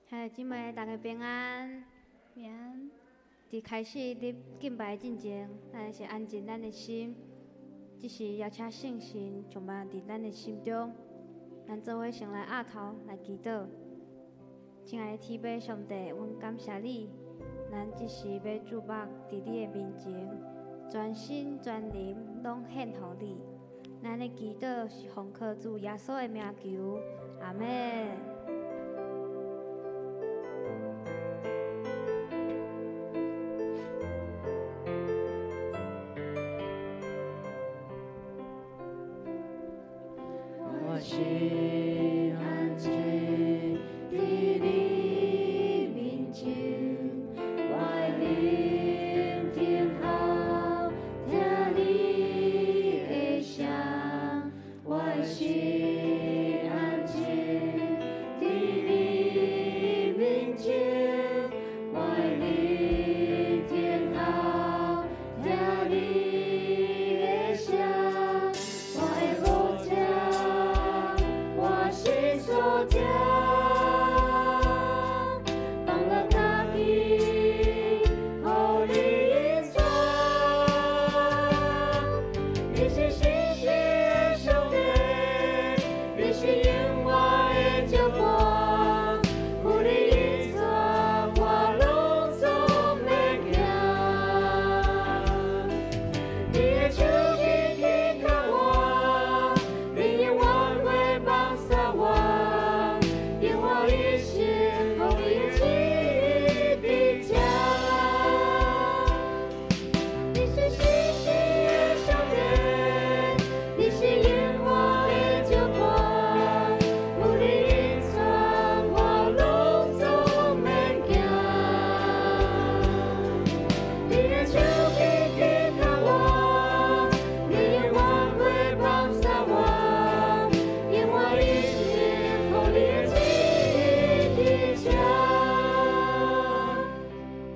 兄弟姊妹，大家平安。平安。佇開始佇敬拜進前，咱是安靜咱的心，這時邀請聖神充滿佇咱的心中。咱做伙先來徛頭來祈禱。親愛的天父上帝，阮感謝你，咱這時欲注目佇你的面前，全心全靈攏獻予你。咱的祈禱是奉靠主耶穌的名求，阿們。我心安靜佇你面前，我的靈等候聽你的聲，我的心安靜佇你面前，我的靈等候聽你的聲，我的牧者，我心所疼，放我家己，予你引帶。你是信實的上帝，你是永遠的石伴，有你引帶，我攏總免驚。你的手緊緊牽我，你永遠會放捒我，用我一生予你旨意佇這。你是信實的上帝，你是永遠的石伴，有你引帶，我攏總免驚。你的手緊緊牽我，你永遠會放捒我，用我一生予你的旨意佇這。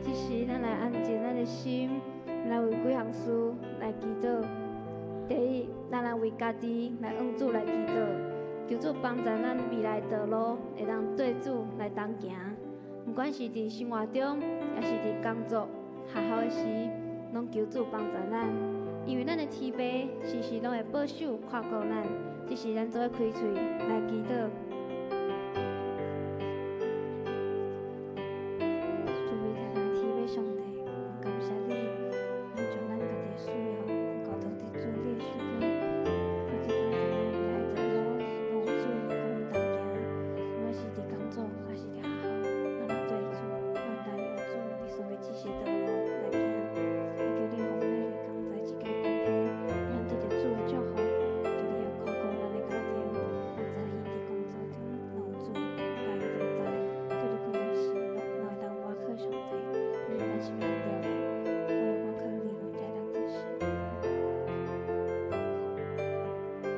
這時，咱來安靜咱的心，來為幾項事來祈禱。第一，咱來為家己來向主來祈禱，求主幫助咱未來道路會當對主來同行。毋管是佇生活中，抑是佇工作、學校的時，攏求主幫助咱。因為咱的天父時時攏會保守看顧咱。這時，咱做伙開喙來祈禱。主為咱的天父上帝，阮感謝你，咱將咱家己的需要交託佇主你的手中，求主幫助咱未來道路，攏有主佮阮同行。不管是佇工作，抑是佇學校，咱來對主，咱來用主你所欲指示的道路來行。也求你予阮的工作之間關係，咱得著主的祝福，求你也看顧咱的家庭，幫助𪜶佇工作中攏有主佮𪜶同在，做你工作時，攏會當倚靠上帝，因為咱是免著的，我會倚靠你，阮才會當得勝。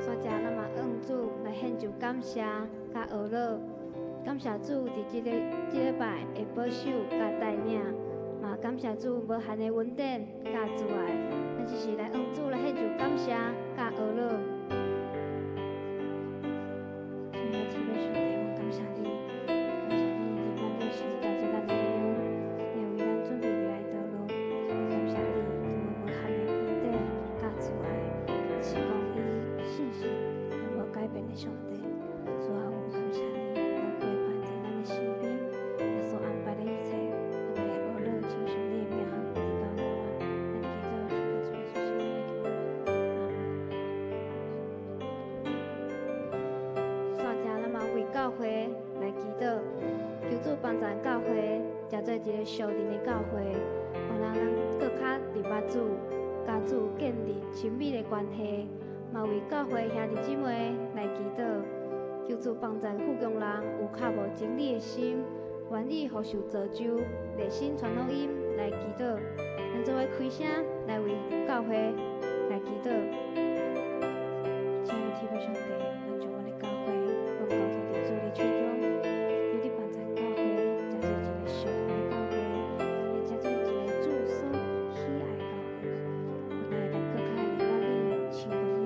煞者，咱嘛向主來獻上感謝佮呵咾，感謝主佇這禮拜的保守佮帶領，嘛感謝主無限的恩典佮慈愛。咱這時來向主來獻上感謝佮呵咾。親愛的天父上帝，阮感謝你，感謝你佇滿了時帶做咱的力量，你為咱準備未來道路。感謝你對阮無限的恩典佮慈愛，是講伊信實永無改變的上帝。主啊，阮感謝你，攏陪伴佇咱的身邊，耶穌安排的一切，咱會呵咾親像你的名，直到永遠。咱祈禱是靠主耶穌聖名來求，阿們。煞者，咱嘛為教會來祈禱，求主幫助教會，成做一個屬靈的教會，予咱咱閣較認捌主，佮主建立親密的關係，嘛為教會兄弟姊妹來祈禱，求主幫助富強人有較無真理的心，願意予受造就，熱心傳福音來祈禱。咱做伙開聲來為教會來祈禱。親愛的天父上帝，咱將阮的教會攏交託佇主的手中，求你幫助教會，成做一個屬靈的教會，也成做一個主所喜愛的教會。阮會當閣較認捌你，親近你，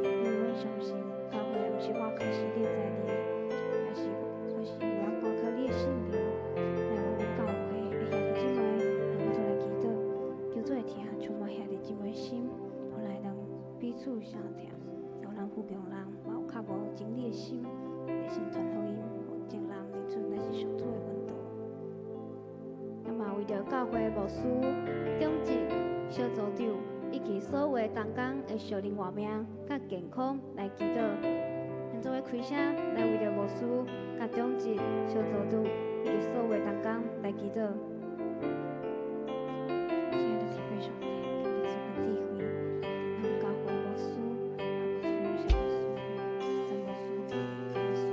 因為阮相信教會毋是倚靠勢力才能，也是而是倚靠你的聖靈。著教會牧師、長執、小組長以及所有同工的屬靈活命佮健康來祈禱。咱做伙開聲來為著牧師、佮長執、小組長以及所有同工來祈禱。親愛的天父上帝，求你賜予智慧，咱教會牧師、啊牧師、小牧師、詹牧師、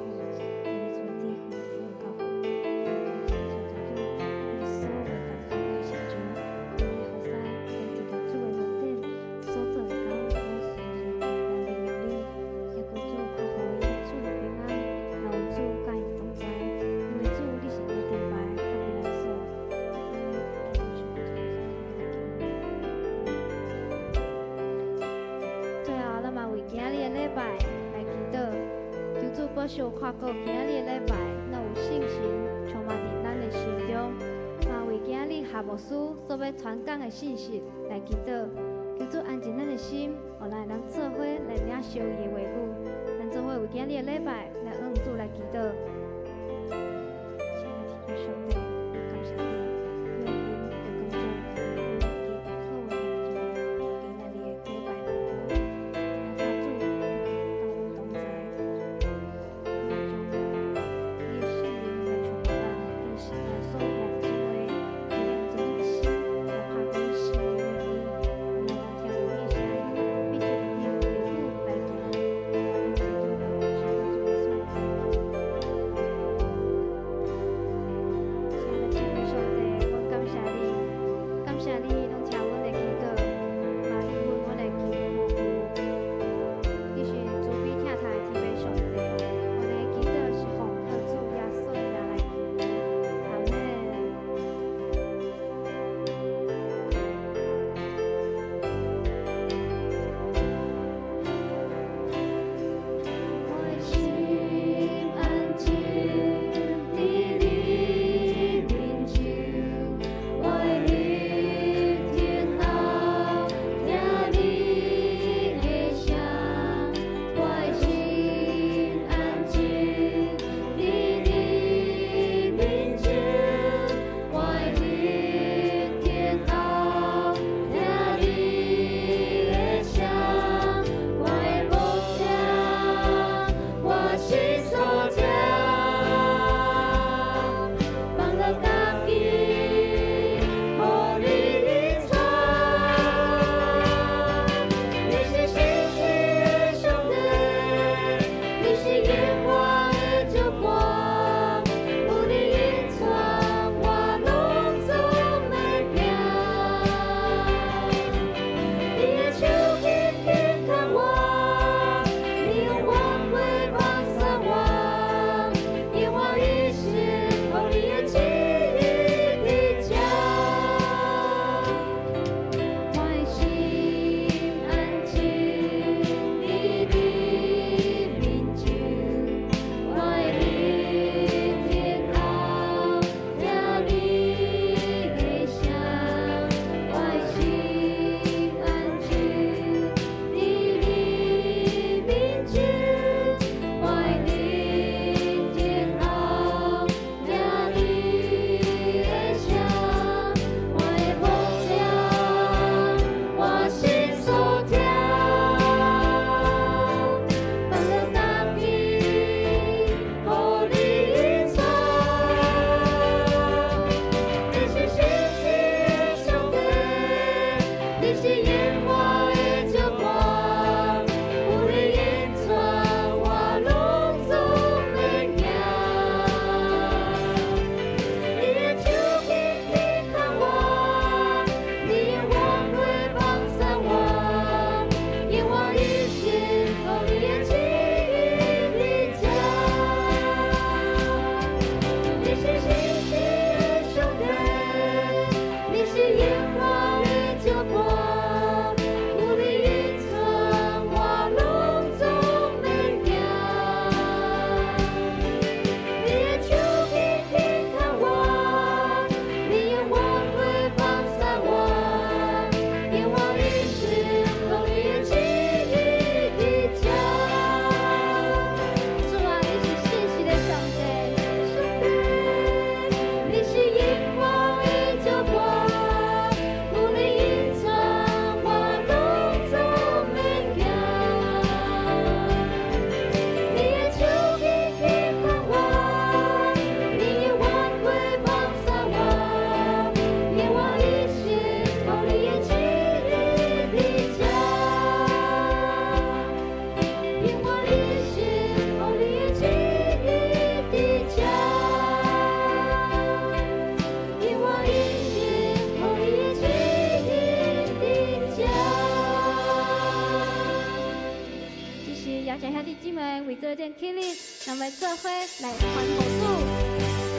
牧師，求你賜予智慧，咱教會小組長以及所有同工的成就，求你予使在得著主的恩典所做的工，攏順利來榮耀你。也求主看顧𪜶，賜予平安，若有主佮𪜶同在，因為主你是𪜶的盾牌佮避難所。祈求上帝主耶穌來求。最後，咱嘛為今仔日的禮拜來祈禱，求主保守看顧今仔日的禮拜，若有聖神充滿佇咱的心中。嘛為今仔日夏牧師所欲傳講的信息來祈禱，求主安靜咱的心，予咱會當做伙來領受伊的話語。咱做伙為今仔日的禮拜來向主來祈禱。親愛的天父上帝，感謝你，求你的工作，為基督所有的弟兄姊妹，今仔日的禮拜當中，請主與阮同在，來將你的聖靈來充滿咱，更是耶穌兄弟姊妹，來讓咱的心來拍開聖靈的耳，予咱聽到你的聲音，必藉著你的話語來行。咱祈禱，是奉主耶穌的名。咱做伙來歡呼主。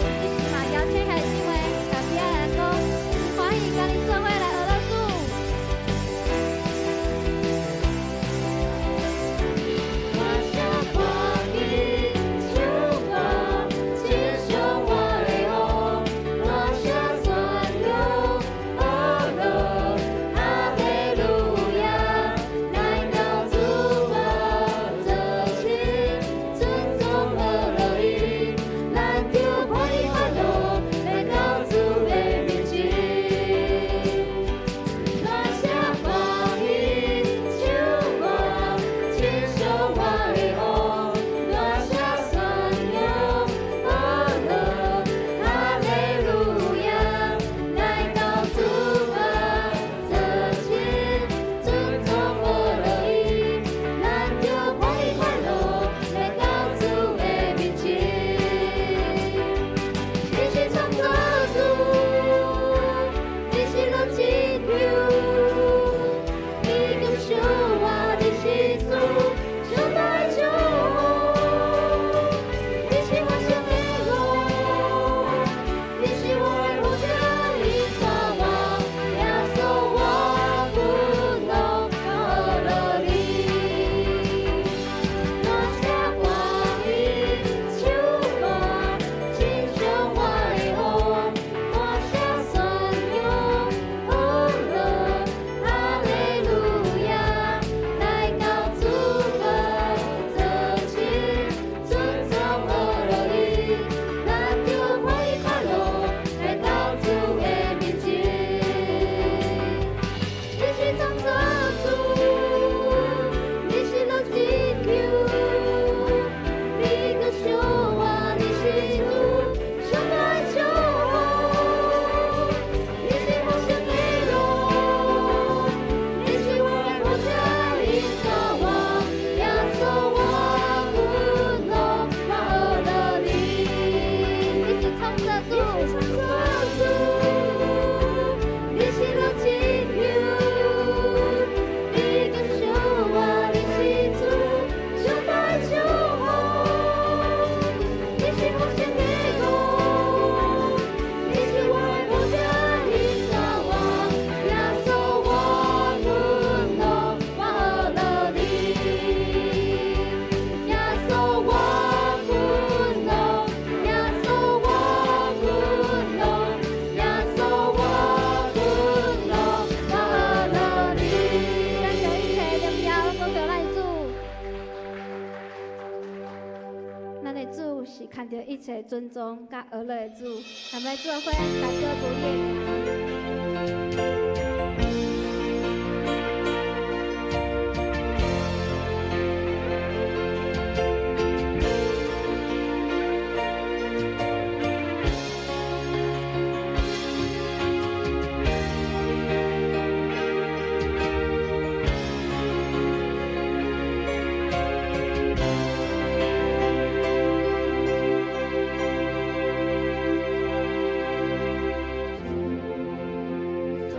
這時嘛邀請兄弟姊妹大家來講，歡喜佮恁做伙來學樂主。我寫歡喜唱歌，欣賞我的王，我寫宣揚學樂，哈利路亞，來到主寶座前，尊崇學樂伊，咱就歡喜快樂，來到主的面前。我寫歡喜唱歌，欣賞我的王，我寫宣揚學樂，哈利路亞，來到主寶座前，尊崇學樂伊，咱就歡喜快樂，來到主的面前。你是創造主，你是樂之球，你感謝我，你是主，上大的祝福。你是我生的路，你是我的牧者，你帶我，耶穌我不能學樂你。我寫歡喜唱歌，欣賞我的王，我寫宣揚學樂，哈利路亞，來到主寶座前，尊崇學樂伊，咱就歡喜快樂，來到主的面前。你是創造主，你是樂之球，你感謝我，你是主，上大的祝福。你是我生的路，你是我的牧者，你帶我，耶穌我不能我學樂你。你是創造主，你是創造主，你是樂之球，你感謝我，你是主，上大的祝福。你是我生的路，你是我的牧者，你帶我，耶穌我不能我學樂你。耶穌我不能，耶穌我不能，耶穌我不能，我學樂你。將一切榮耀歸給咱的主。咱的主是牽著一切尊崇佮學樂的主，咱欲做伙來歌頌伊的名。主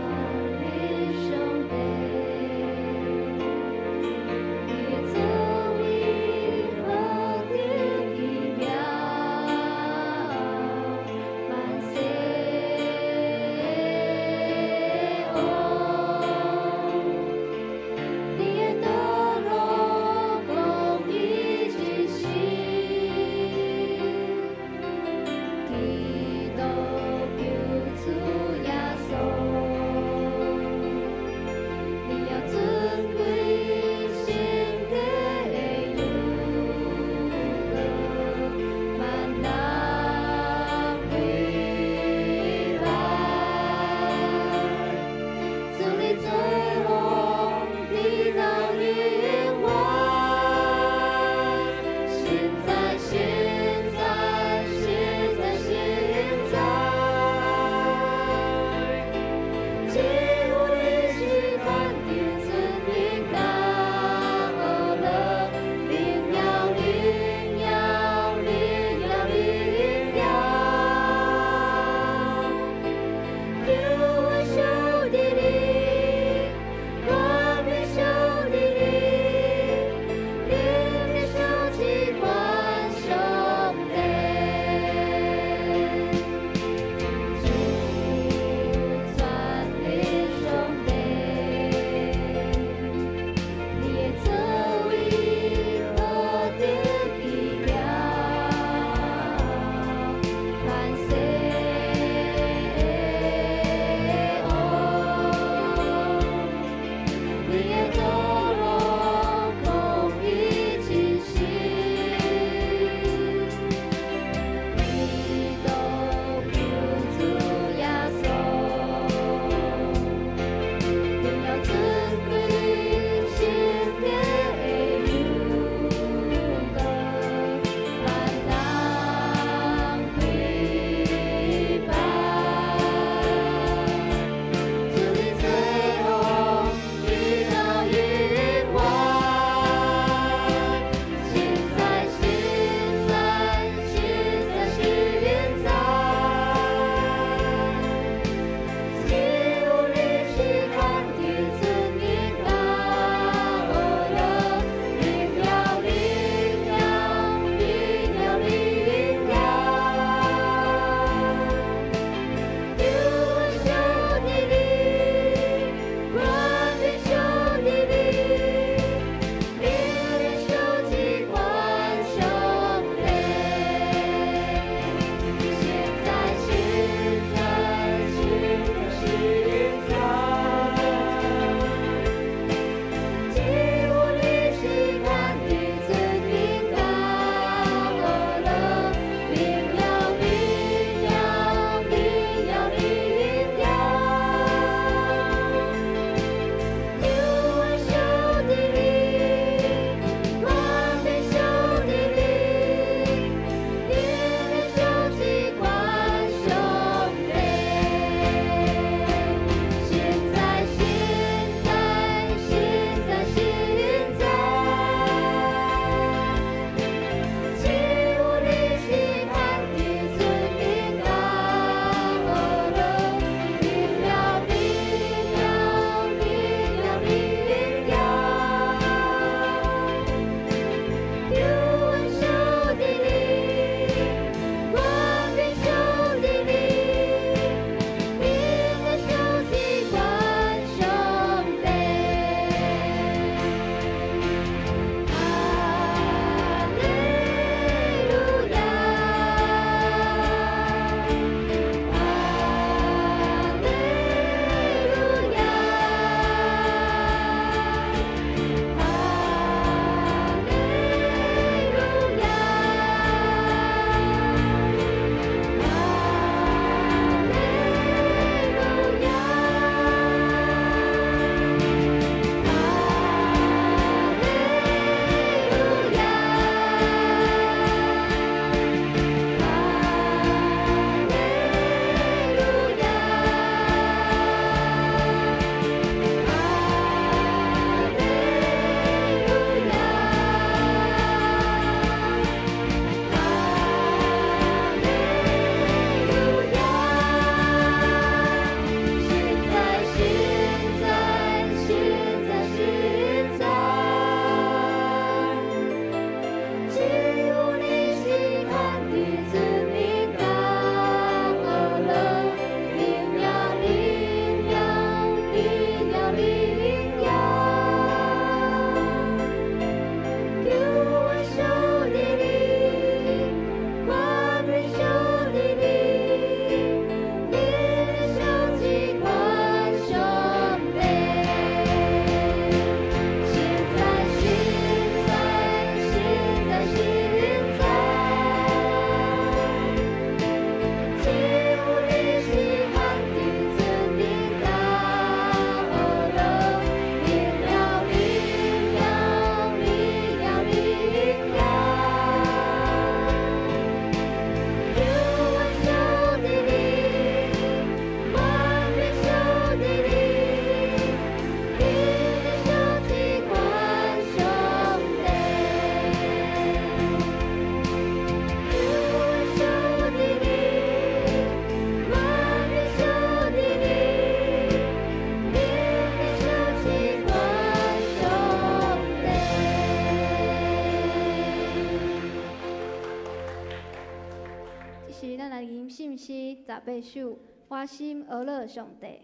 始，咱來吟信詩18首，我心呵咾上帝。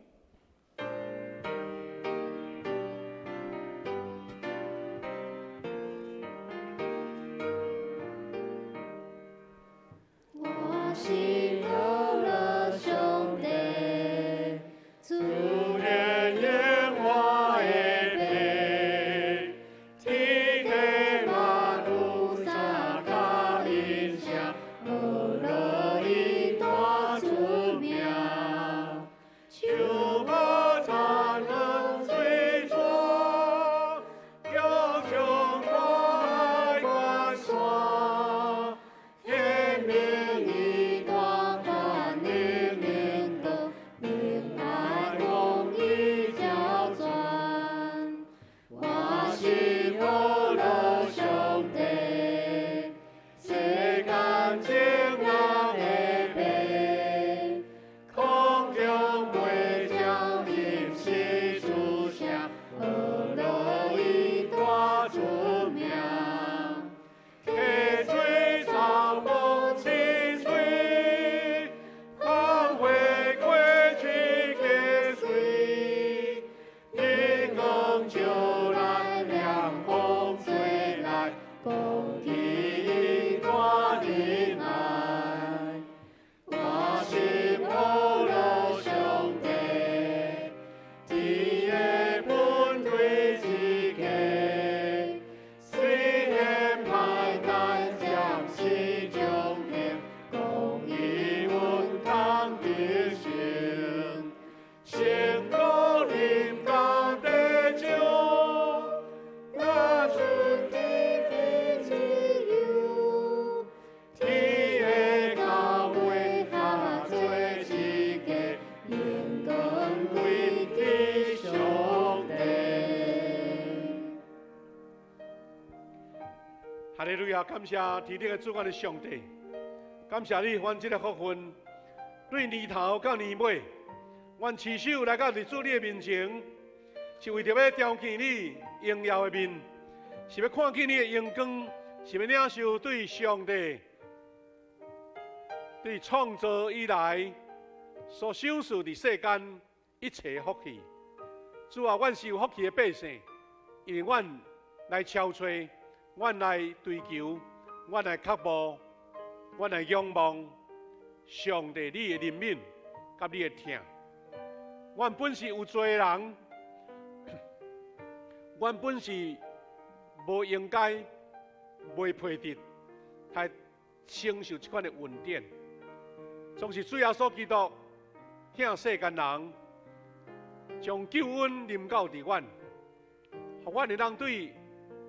我心呵咾上帝，主願耶和華的父，天地萬有三甲音聲，呵咾伊大出名。樹木燦爛水泉，橋上大海關山，顯明伊大權能能道，仁愛公義照全。我心呵咾上帝，世間眾人的父，空中飛鳥入世出聲，呵咾伊大出名。溪水草木青翠，芳花過去結穗，日光照來，涼風吹來，講起伊大仁愛。我心呵咾上帝，天的本對之家，雖然歹但暫時中興，公義穩當得勝。成功臨到地上，那出天非自由，天的教會合做一家，榮光歸歸予上帝。哈利路亞！感謝天頂的主，阮的上帝，感謝你，阮這个福分，對年頭到年尾，阮持守來到佇主你的面前，是為著欲朝見你榮耀的面，是欲看見你的榮光，是欲領受對上帝對創造以來所賞賜佇世間一切福氣。主啊，阮是有福氣的百姓，因為阮來敲揣，阮來追求，阮來渴慕，阮來仰望上帝你的憐憫佮你的疼。阮本是有罪的人，阮本是無應該、袂配得來承受這款的恩典。總是主耶穌基督疼世間人，將救恩臨到佇阮，予阮會當對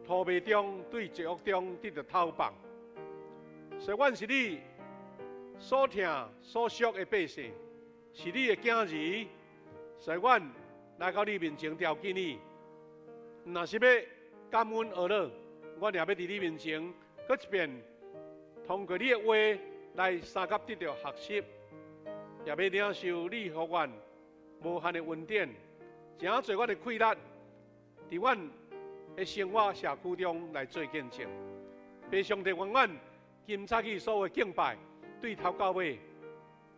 塗迷中、對罪惡中得著透放。所以，阮是你所疼、所屬的百姓，是你的囝兒。所以，阮來到你面前朝見你，若是欲感恩呵咾，阮也欲佇你面前閣一遍，通過你的話來相佮得著學習，也欲領受你予阮無限的恩典，誠濟阮的氣力，佇阮的生活社區中來做見證。父上帝，願阮今早起所有敬拜，對頭到尾，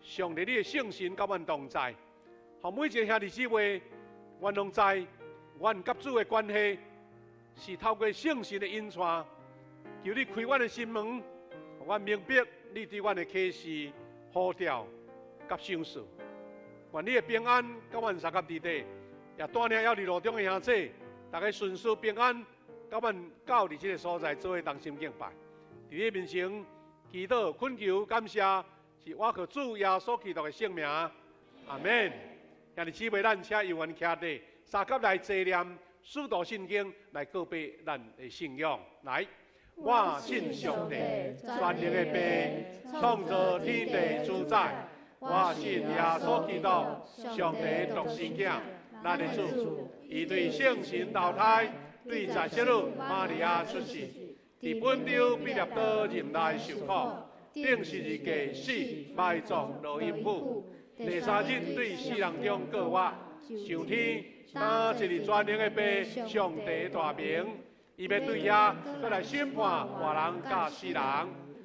上帝你的聖神佮阮同在，予每一个兄弟姊妹，阮攏知，阮佮主的關係是透過聖神的引帶，求你開阮的心門，予阮明白你對阮的啟示、呼召佮賞賜。願你的平安佮阮相佮佇底，也帶領猶佇路中的兄弟，逐家順遂平安，佮阮到佇這个所在做伙同心敬拜。佇你面前祈禱、懇求、感謝，是我靠主耶穌基督的聖名，阿門。兄弟姊妹，咱請猶原徛佇相佮來齊念使徒信經來告白咱的信仰。來，我信上帝，全能的父，創造天地主宰。我信耶穌基督，上帝獨生囝，咱的主，伊對聖神投胎，對在聖女瑪利亞出世，佇本丟彼立多忍耐受苦，釘十字架死，埋葬落陰府，第三日對死人中復活，上天，擔坐佇全能的父上帝大明，伊欲對遐閣來審判活人佮死人。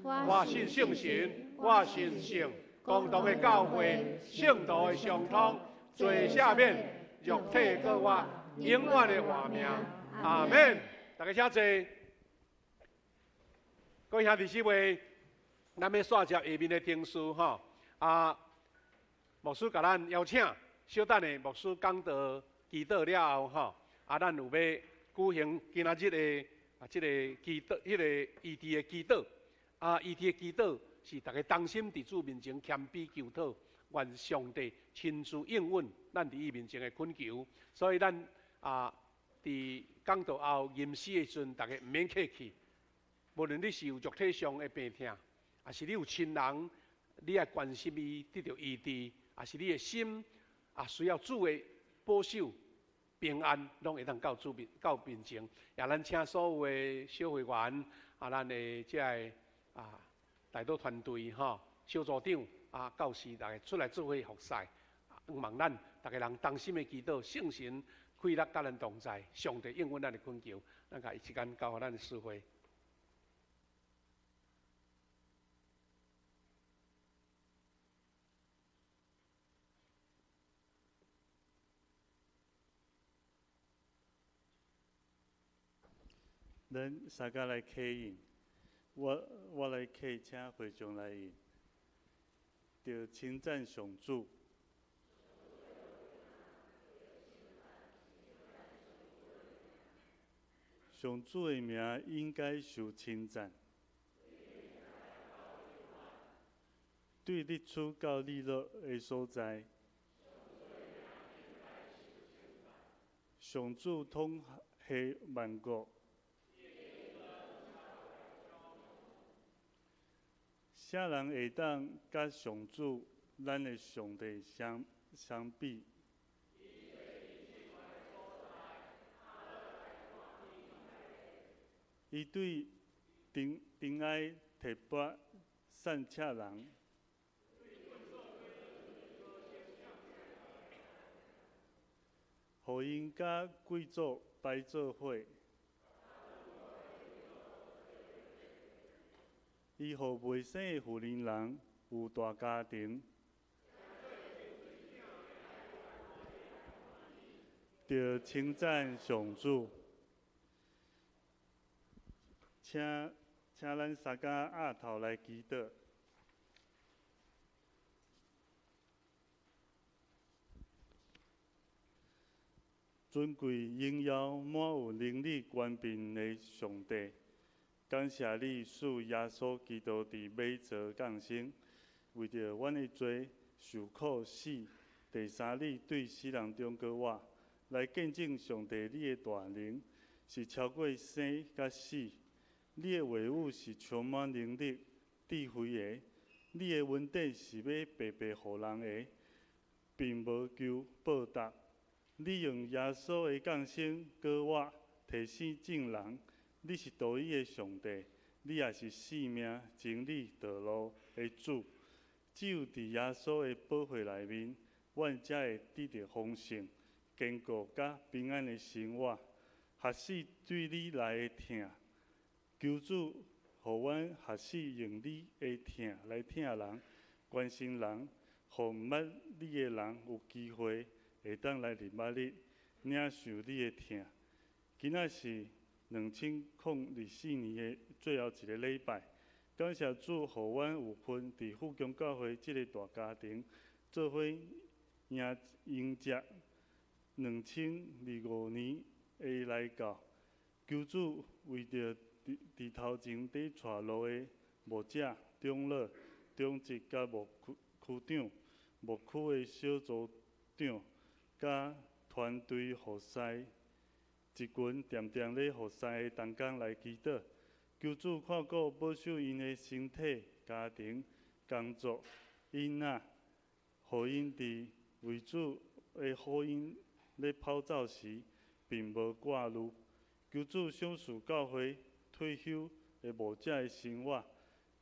我信聖神，我相信共同的教会、圣徒的相通、罪赦免、肉体复活、永远的活命。阿门。大家请坐。各位兄弟姊妹，咱欲煞接下面的程序吼。啊，牧师共咱邀请，小等下牧师讲道祈祷了后吼，啊，咱有欲举行今仔日的啊，这个祈祷，彼个医治的祈祷。啊，医治的祈祷是逐家同心伫主面前谦卑求讨，愿上帝亲自应允咱伫伊面前的恳求。所以咱啊，伫讲道后吟诗的时阵，逐家毋免客气。无论你是有肉体上的病痛，抑是你有亲人，你爱关心伊得著医治，抑是你的心啊需要主的保守平安，拢会当到主面到面前。也咱请所有的小会员啊，咱的这个啊代祷团队吼，小组长啊，教士逐家出来做伙服侍，望咱逐家人同心的祈祷，圣神气力佮咱同在，上帝应允咱的恳求，咱共伊时间交予咱的司会。咱三家来启印，我来启，请会众来应。著称赞上主。上主的名应该受称赞。对日出到日落的所在，上主统辖万国。啥人会当佮上主，咱的上帝相比？伊对顶爱提拔散赤人，予𪜶佮贵族排做伙。伊予袂生的妇人有大家庭，著称赞上主。请咱三家额头来祈祷。尊贵荣耀满有能力权柄的上帝，感谢你赐耶稣基督伫马槽降生，为著阮的罪受苦死，第三日对死人中复活，来见证上帝你的大能是超过生佮死。你的话语是充满能力、智慧的，你的恩典是欲白白予人的，并无求报答。你用耶稣的降生、复活，提醒众人，你是独一的上帝，你也是生命、真理、道路的主。只有伫耶稣的宝血内面，阮才会得著丰盛、坚固佮平安的生活。学死对你来的疼，求主予阮学死用你的疼来疼人、关心人，予毋捌你的人有机会会当来认捌你，领受你的疼。今仔是2024年的最后一个礼拜，感谢主，予阮有份伫富强教会这个大家庭，做伙迎接2025年的来到。求主为著伫头前伫带路的牧者、长老、长执佮牧区长、牧区的小组长，佮团队服侍，一群恬恬咧服侍的同工来祈祷，求主看顾保守𪜶的身体、家庭、工作、囡仔，予𪜶伫为主的福音咧跑走时，并无挂虑。求主赏赐教会退休的牧者的生活，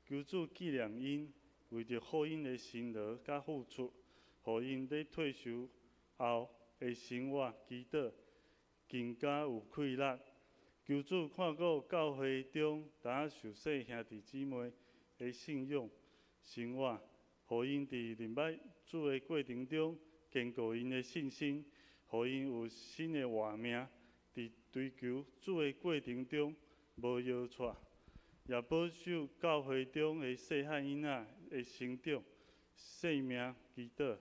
求主纪念𪜶为著福音的辛劳佮付出，予𪜶咧退休后的生活祈祷更加有气力。求主看顾教会中淡仔受洗兄弟姊妹的信仰，生活，予𪜶佇認捌主的過程中，堅固𪜶的信心，予𪜶有新的活命，佇追求主的過程中無搖掣，也保守教會中的細漢囡仔的成長、性命祈禱，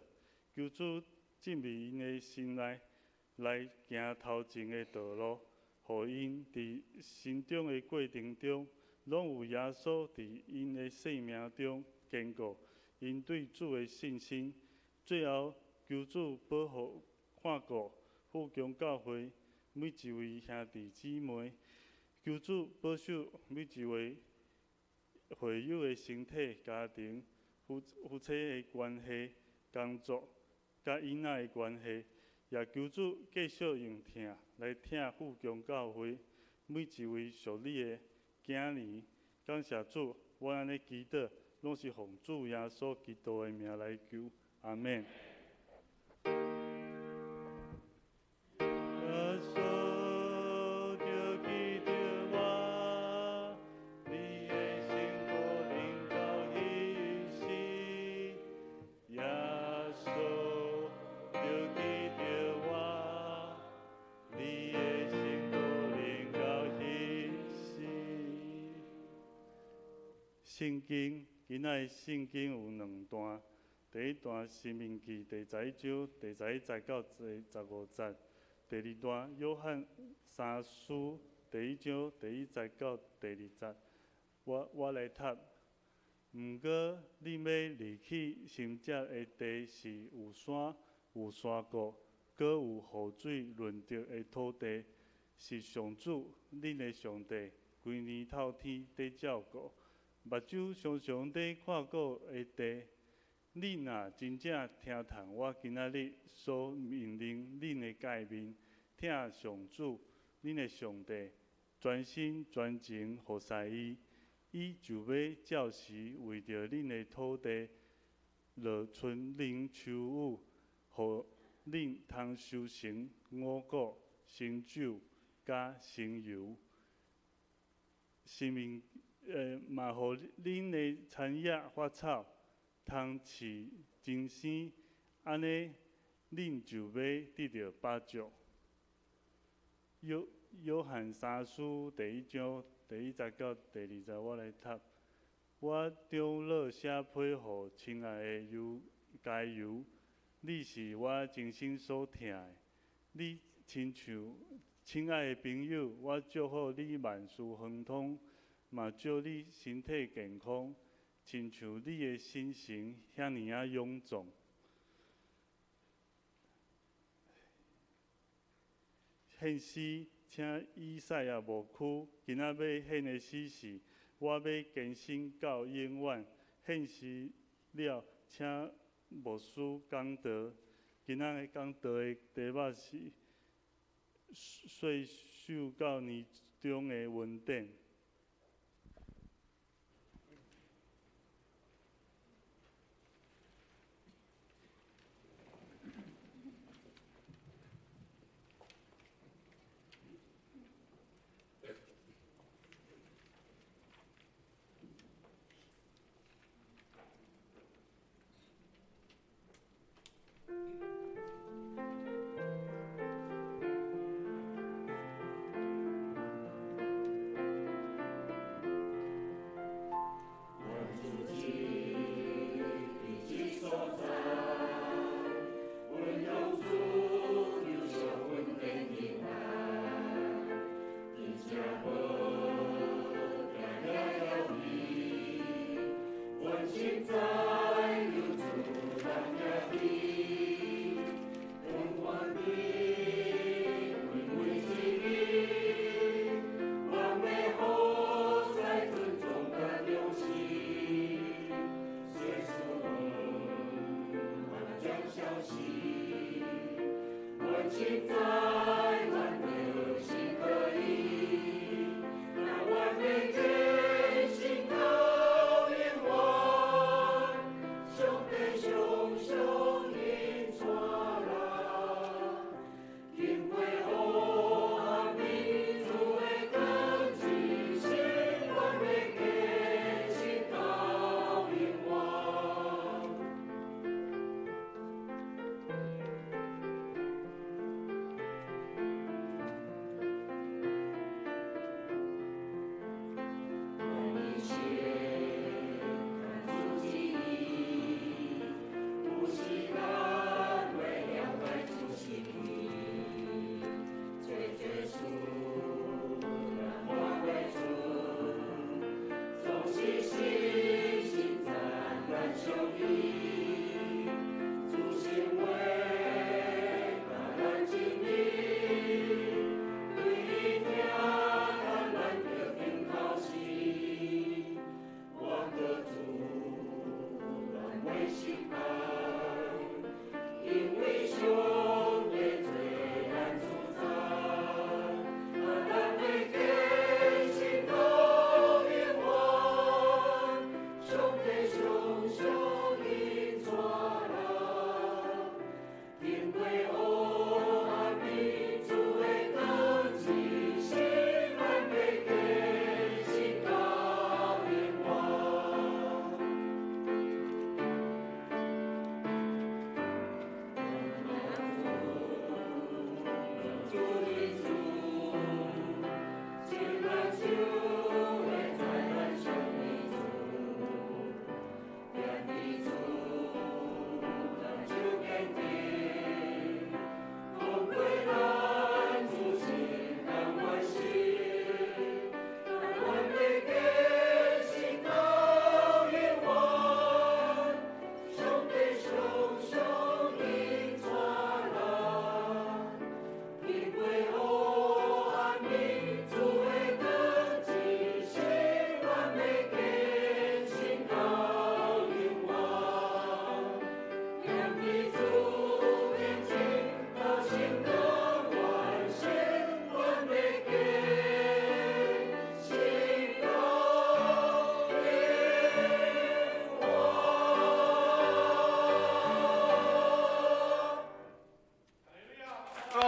求主進入𪜶的心內，來行頭前的道路，予𪜶佇成長的過程中，攏有耶穌佇𪜶的生命中堅固𪜶對主的信心。最後，求主保護看顧富強教會每一位兄弟姊妹，求主保守每一位會友的身體、家庭、夫妻的關係、工作、佮囡仔的關係，也求主繼續用疼來疼富強教會每一位屬你的囝兒。感謝主，我按呢祈禱，攏是奉主耶穌基督的名來求，阿們。耶穌就記得我，你的辛苦臨到彼時，耶穌就記得我，你的辛苦臨到彼時。聖經，今仔的聖經有兩段，第一段《申命記》第十一章第十一節到第十五節，第二段《約翰三書》第一章第一節到第二節。我來讀。毋過，恁欲入去承接的地是有山、有山谷，閣有雨水潤澤的土地，是上主恁的上帝規年透天佇照顧，目睭常常佇看顧的地。恁若真正聽從我今仔日所命令恁的誡命，疼上主恁的上帝，專心專情服侍伊，伊就欲照時為著恁的土地落春冷秋雨，予恁通收成五穀、新酒、佮新油。生命，嘛，予恁的田野發草，通飼增生，按呢，恁就欲得著飽足。約翰三書第一章第一節到第二節，我來讀。我長老寫批予親愛的猶該猶，你是我真心所疼的，你親像親愛的朋友，我祝福你萬事亨通，嘛祝你身體健康，親像你的心神遐爾仔勇壯。獻詩，請以賽亞牧區今仔欲獻的詩是：我欲更新到永遠。獻詩了，請牧師講道。今仔日講道的題目是歲首到年終的恩典。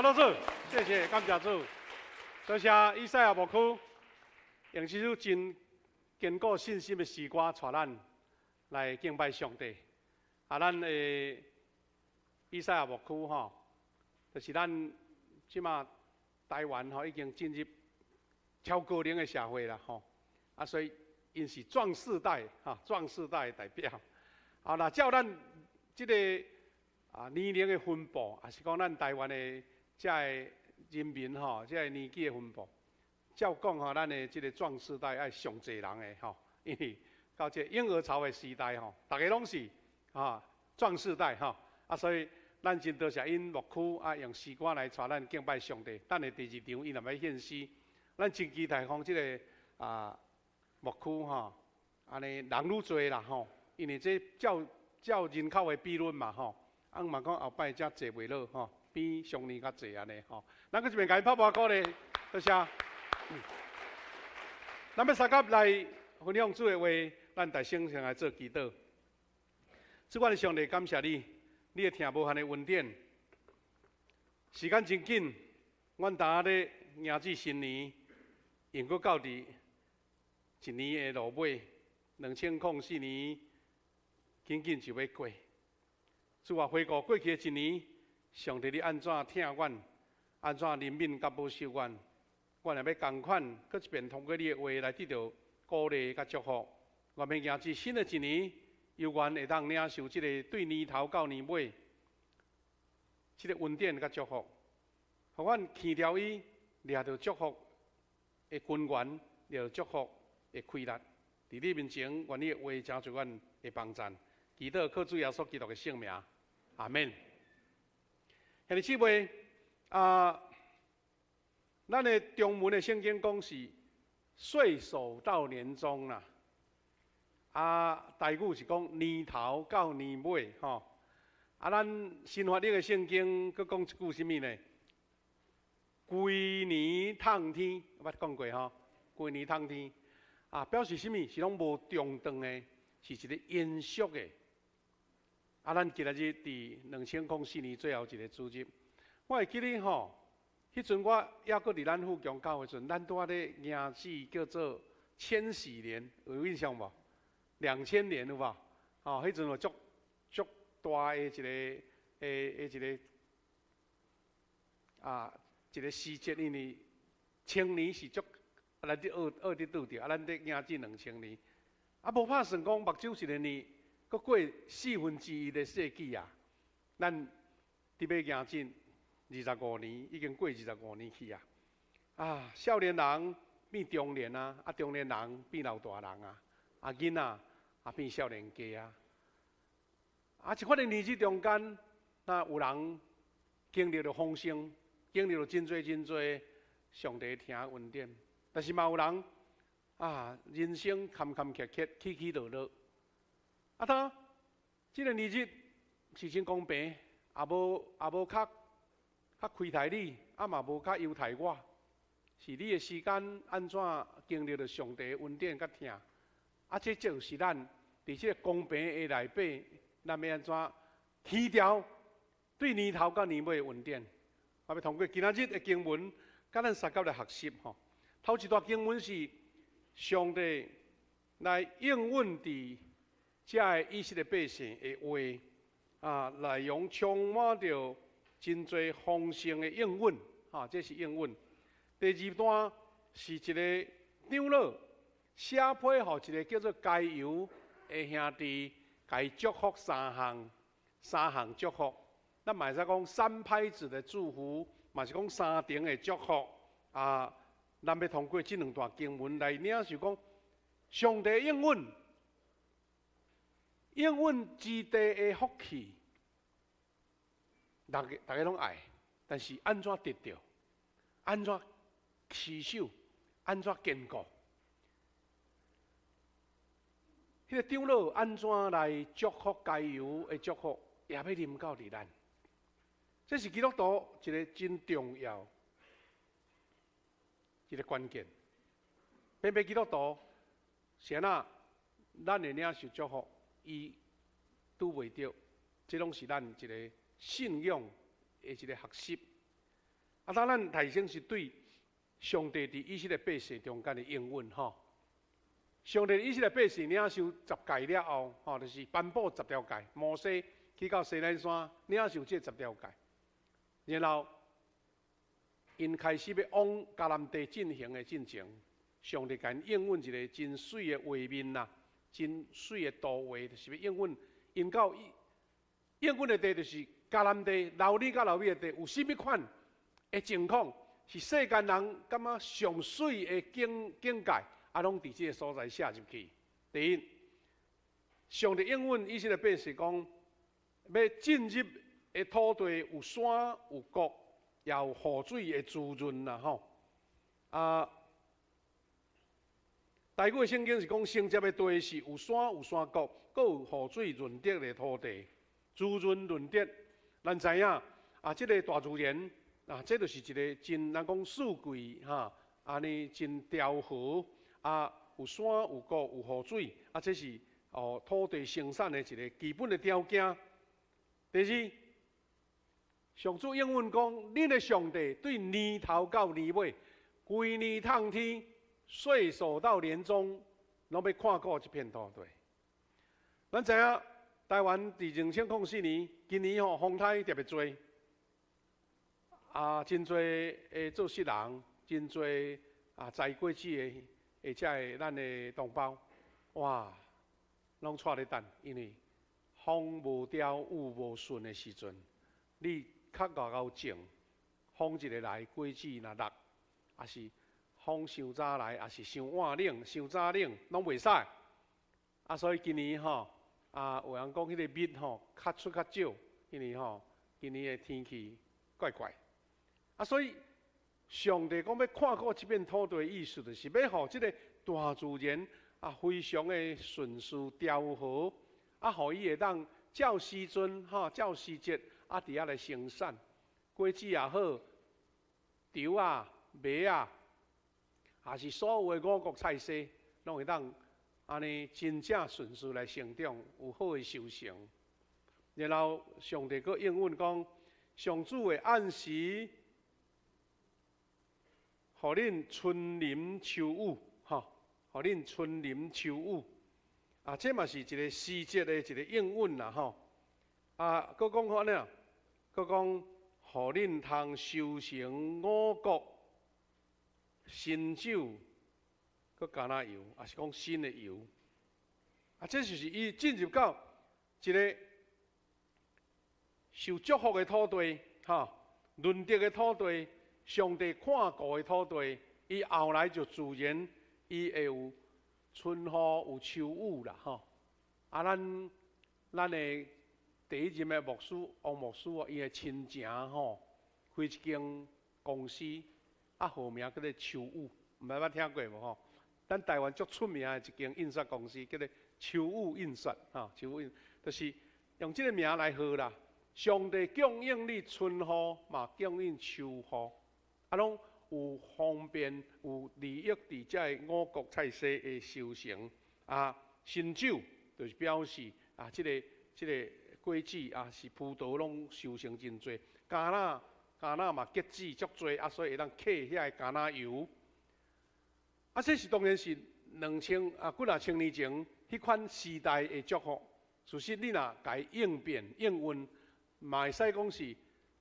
老师，谢谢，感谢主。多谢以赛亚牧师用这首真坚固信心的诗歌，带咱来敬拜上帝。啊，咱的以赛亚牧师吼，就是咱这马台湾吼已经进入超高龄的社会啦吼。啊，所以𪜶是壮世代哈，壮世代的代表。啊，若照咱这个年龄的分布，也是讲咱台湾的这个人民吼，这个年纪的分布，照讲吼，咱的这个壮世代爱上济人的吼，因为到这个婴儿潮的时代吼，逐个拢是壮世代吼，啊，所以咱真多谢𪜶牧师啊，用诗歌来带咱敬拜上帝。等下第二场𪜶若欲献诗，咱真期待讲这个牧区吼，按呢人愈济啦吼，因为这照照人口的比率嘛吼，啊嘛讲后摆才坐袂落吼，比上年较济按呢吼。咱阁一遍共𪜶拍拍鼓励，多谢。咱欲相佮来分享主的话，咱大声先来做祈祷。主，阮的上帝，感谢你，你会疼无限的恩典。时间真紧，阮今咧迎接新年，又阁到伫一年的落尾，2004年，紧紧就欲过。主啊，回顾过去的一年，上帝你按怎疼阮，按怎怜悯佮保守阮，阮也欲仝款，阁一遍通过你的话来得著鼓励佮祝福。愿欲迎接新的一年，犹原会当领受这个对年头到年尾，这个恩典佮祝福，予阮牵牢伊，掠著祝福的根源，掠著祝福的气力。伫你面前，愿你的话成做阮的帮赞。祈祷靠主耶稣基督的圣名，阿们。兄弟姊妹啊，咱的中文的圣经讲是岁首到年终啦，啊，台语是讲年头到年尾吼。啊，咱新翻译的圣经阁讲一句啥物呢？规年迵天，捌讲过吼？规年迵天啊，表示啥物？是拢无中断的，是一个延续的。啊，咱今仔日伫2004年最后一个主日，我会记得吼，彼阵我犹阁伫咱富强教会时阵，咱拄仔咧迎接叫做千禧年，有印象无？2000年有无？吼，彼阵有足足大的一个时节，因为千年是足，啊，咱伫学学伫拄著，啊，咱伫迎接2000年，啊，无拍算讲目睭一个年，阁过四分之一的世纪啊！咱伫欲迎进二十五年，已经过二十五年去啊！啊，少年人变中年啊，啊，中年人变老大人啊，啊，囡仔啊变少年家啊！啊，這款的年日中間，那有人經歷著豐盛，經歷著真濟真濟上帝疼恩典，但是嘛有人啊，人生坎坎坷坷，起起落落。啊，當這个年日是真公平，也無較較虧待你，啊嘛無較優待我，是你的時間按怎經歷著上帝恩典佮疼，啊，這就是咱佇這个公平的內底，咱欲按怎起調對年頭到年尾的恩典。我欲通過今仔日的經文，佮咱相佮來學習吼。頭一段經文是上帝來應允佇遮个以色列百姓的話，啊，內容充滿著真濟豐盛的應允，哈，這是應允。第二段是一个長老寫批予一个叫做該猶的兄弟，共伊祝福三項，三項祝福。咱嘛會使講三拍子的祝福，嘛是講三重的祝福。啊，咱欲通過這兩段經文來領受講，上帝應允，應允之地的福氣，逐家逐家攏愛，但是按怎得著？按怎持守？按怎堅固？彼个長老按怎來祝福該猶的祝福，也欲臨到佇咱。這是基督徒一个真重要一个關鍵。偏偏基督徒是按怎，咱會領受祝福，伊拄袂著，這攏是咱一个信仰的一个學習。啊，當咱提升是對上帝佇以色列百姓中間的應允吼。上帝以色列百姓領受十誡了後，吼，就是頒布十條誡，摩西去到西奈山領受這十條誡，然後𪜶開始欲往迦南地進行的進程，上帝共𪜶應允一个真媠的畫面啦，真媠的圖畫，就是欲應允𪜶到應允的地，就是迦南地，流奶佮流蜜的地，有啥物款的情況，是世間人感覺上媠的境境界，啊，攏佇這个所在寫入去。第一，上帝應允以色列百姓講，欲進入的土地有山有谷，也有雨水的滋潤啦，吼。啊，台語的聖經是講，承接的地是有山有山谷，閣有雨水潤澤的土地，滋潤潤澤。咱知影啊，這个大自然啊，這就是一个真咱講四季哈，按呢真調和啊，有山有谷有雨水啊，這是哦土地生產的一个基本的條件。第二，上主應允講，恁的上帝對年頭到年尾，規年透天，歲首到年終，攏欲看顧這片土地。咱知影台灣佇2004年，今年吼風颱特別濟，啊，真濟的做事人，真濟啊栽果子的，或者的咱的同胞，哇，攏掣咧等，因為風無調、雨無順的時陣，你較𠢕𠢕種，風一个來，果子若落，抑是風傷早來，抑是傷晚冷、傷早冷，攏袂使。啊，所以今年吼，啊，有人講彼个蜜吼較出較少，因為吼今年的天氣怪怪。啊，所以上帝講欲看顧這片土地的意思，就是欲予這个大自然啊，非常的順序調和，啊，予伊會當照時陣吼，照時節啊，佇遐來生產果子也好，稻仔、麥仔，抑是所有的五穀菜蔬，攏會當按呢真正順序來成長，有好的收成。然後上帝閣應允講，上主會按時予恁春淋秋雨，吼，予恁春淋秋雨。啊，這嘛是一个時節的一个應允啦，吼。啊，閣講按呢，閣講予恁通收成五穀、新酒、閣橄欖油，抑是講新的油。啊，這就是伊進入到一个受祝福的土地，吼，潤澤的土地，上帝看顧的土地，伊後來就自然伊會有春雨有秋雨啦，吼。啊，咱的第一任的牧師王牧師哦，伊的親情吼，開一間公司，啊號名叫做秋雨，毋知捌聽過無吼？咱台灣足出名的一間印刷公司，叫做秋雨印刷，吼，秋雨就是用這個名來號啦。上帝供應你春雨，嘛供應秋雨，啊，攏有方便有利益佇這個五穀菜蔬的收成。啊，新酒就是表示啊，這個果子啊是葡萄攏收成真濟，橄欖橄欖嘛結籽足濟，啊，所以會當客遐个橄欖油。啊，這是當然是兩千啊幾若千年前彼款時代的祝福。事實你若共伊應變應運，嘛會使講是欲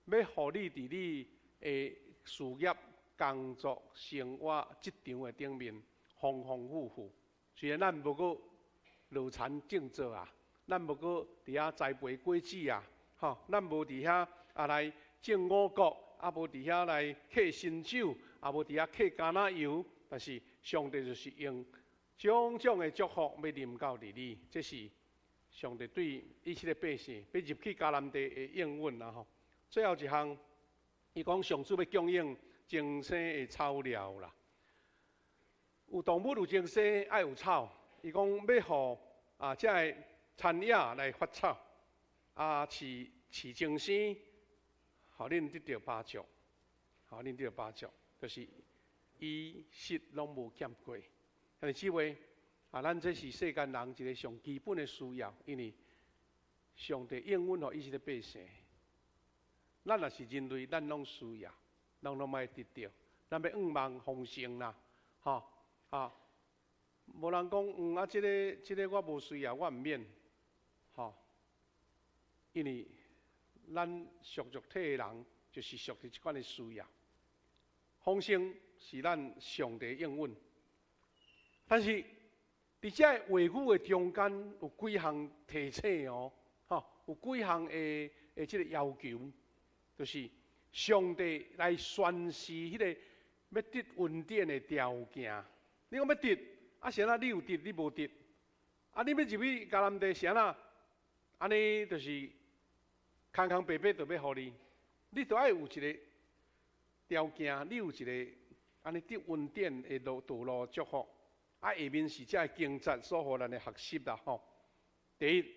予你佇你的事業、工作、生活、職場的頂面豐豐富富。雖然咱無閣落田種作啊，咱無閣佇遐栽培果子啊，吼，咱無佇遐啊來種五穀，啊無佇遐來客新酒，啊無佇遐客橄欖油，但是上帝就是用種種的祝福欲臨到佇你，這是上帝對以色列百姓欲入去迦南地的應允啦吼。最後一項，伊講上主欲供應增生的草料啦。有動物有增生，愛有草。伊講欲予啊，這个田野來發草，啊，飼飼增生，予恁得著飽足，予恁得著飽足，就是衣食攏無欠過。兄弟姊妹，啊，咱這是世間人一個上基本的需要，因為上帝應允予以色列百姓。咱若是人類，咱攏需要，咱攏愛得著，咱欲向望豐盛啦，吼啊！無人講，啊，這個我無需要，我毋免，吼，因為咱屬肉體的人，就是屬佇這款的需要。豐盛是咱上帝應允，但是佇這个話語的中間有幾項提醒哦，吼，有幾項的這個要求，就是上帝來宣示彼個欲得恩典的條件。你講欲得，啊，啥人你有得，你無得？啊，你欲入去迦南地，啥人？按呢就是空空白白就欲予你，你著愛有一個條件，你有一個按呢得恩典的路道路祝福。啊，下面是這个經節所予咱的學習啦吼。第一，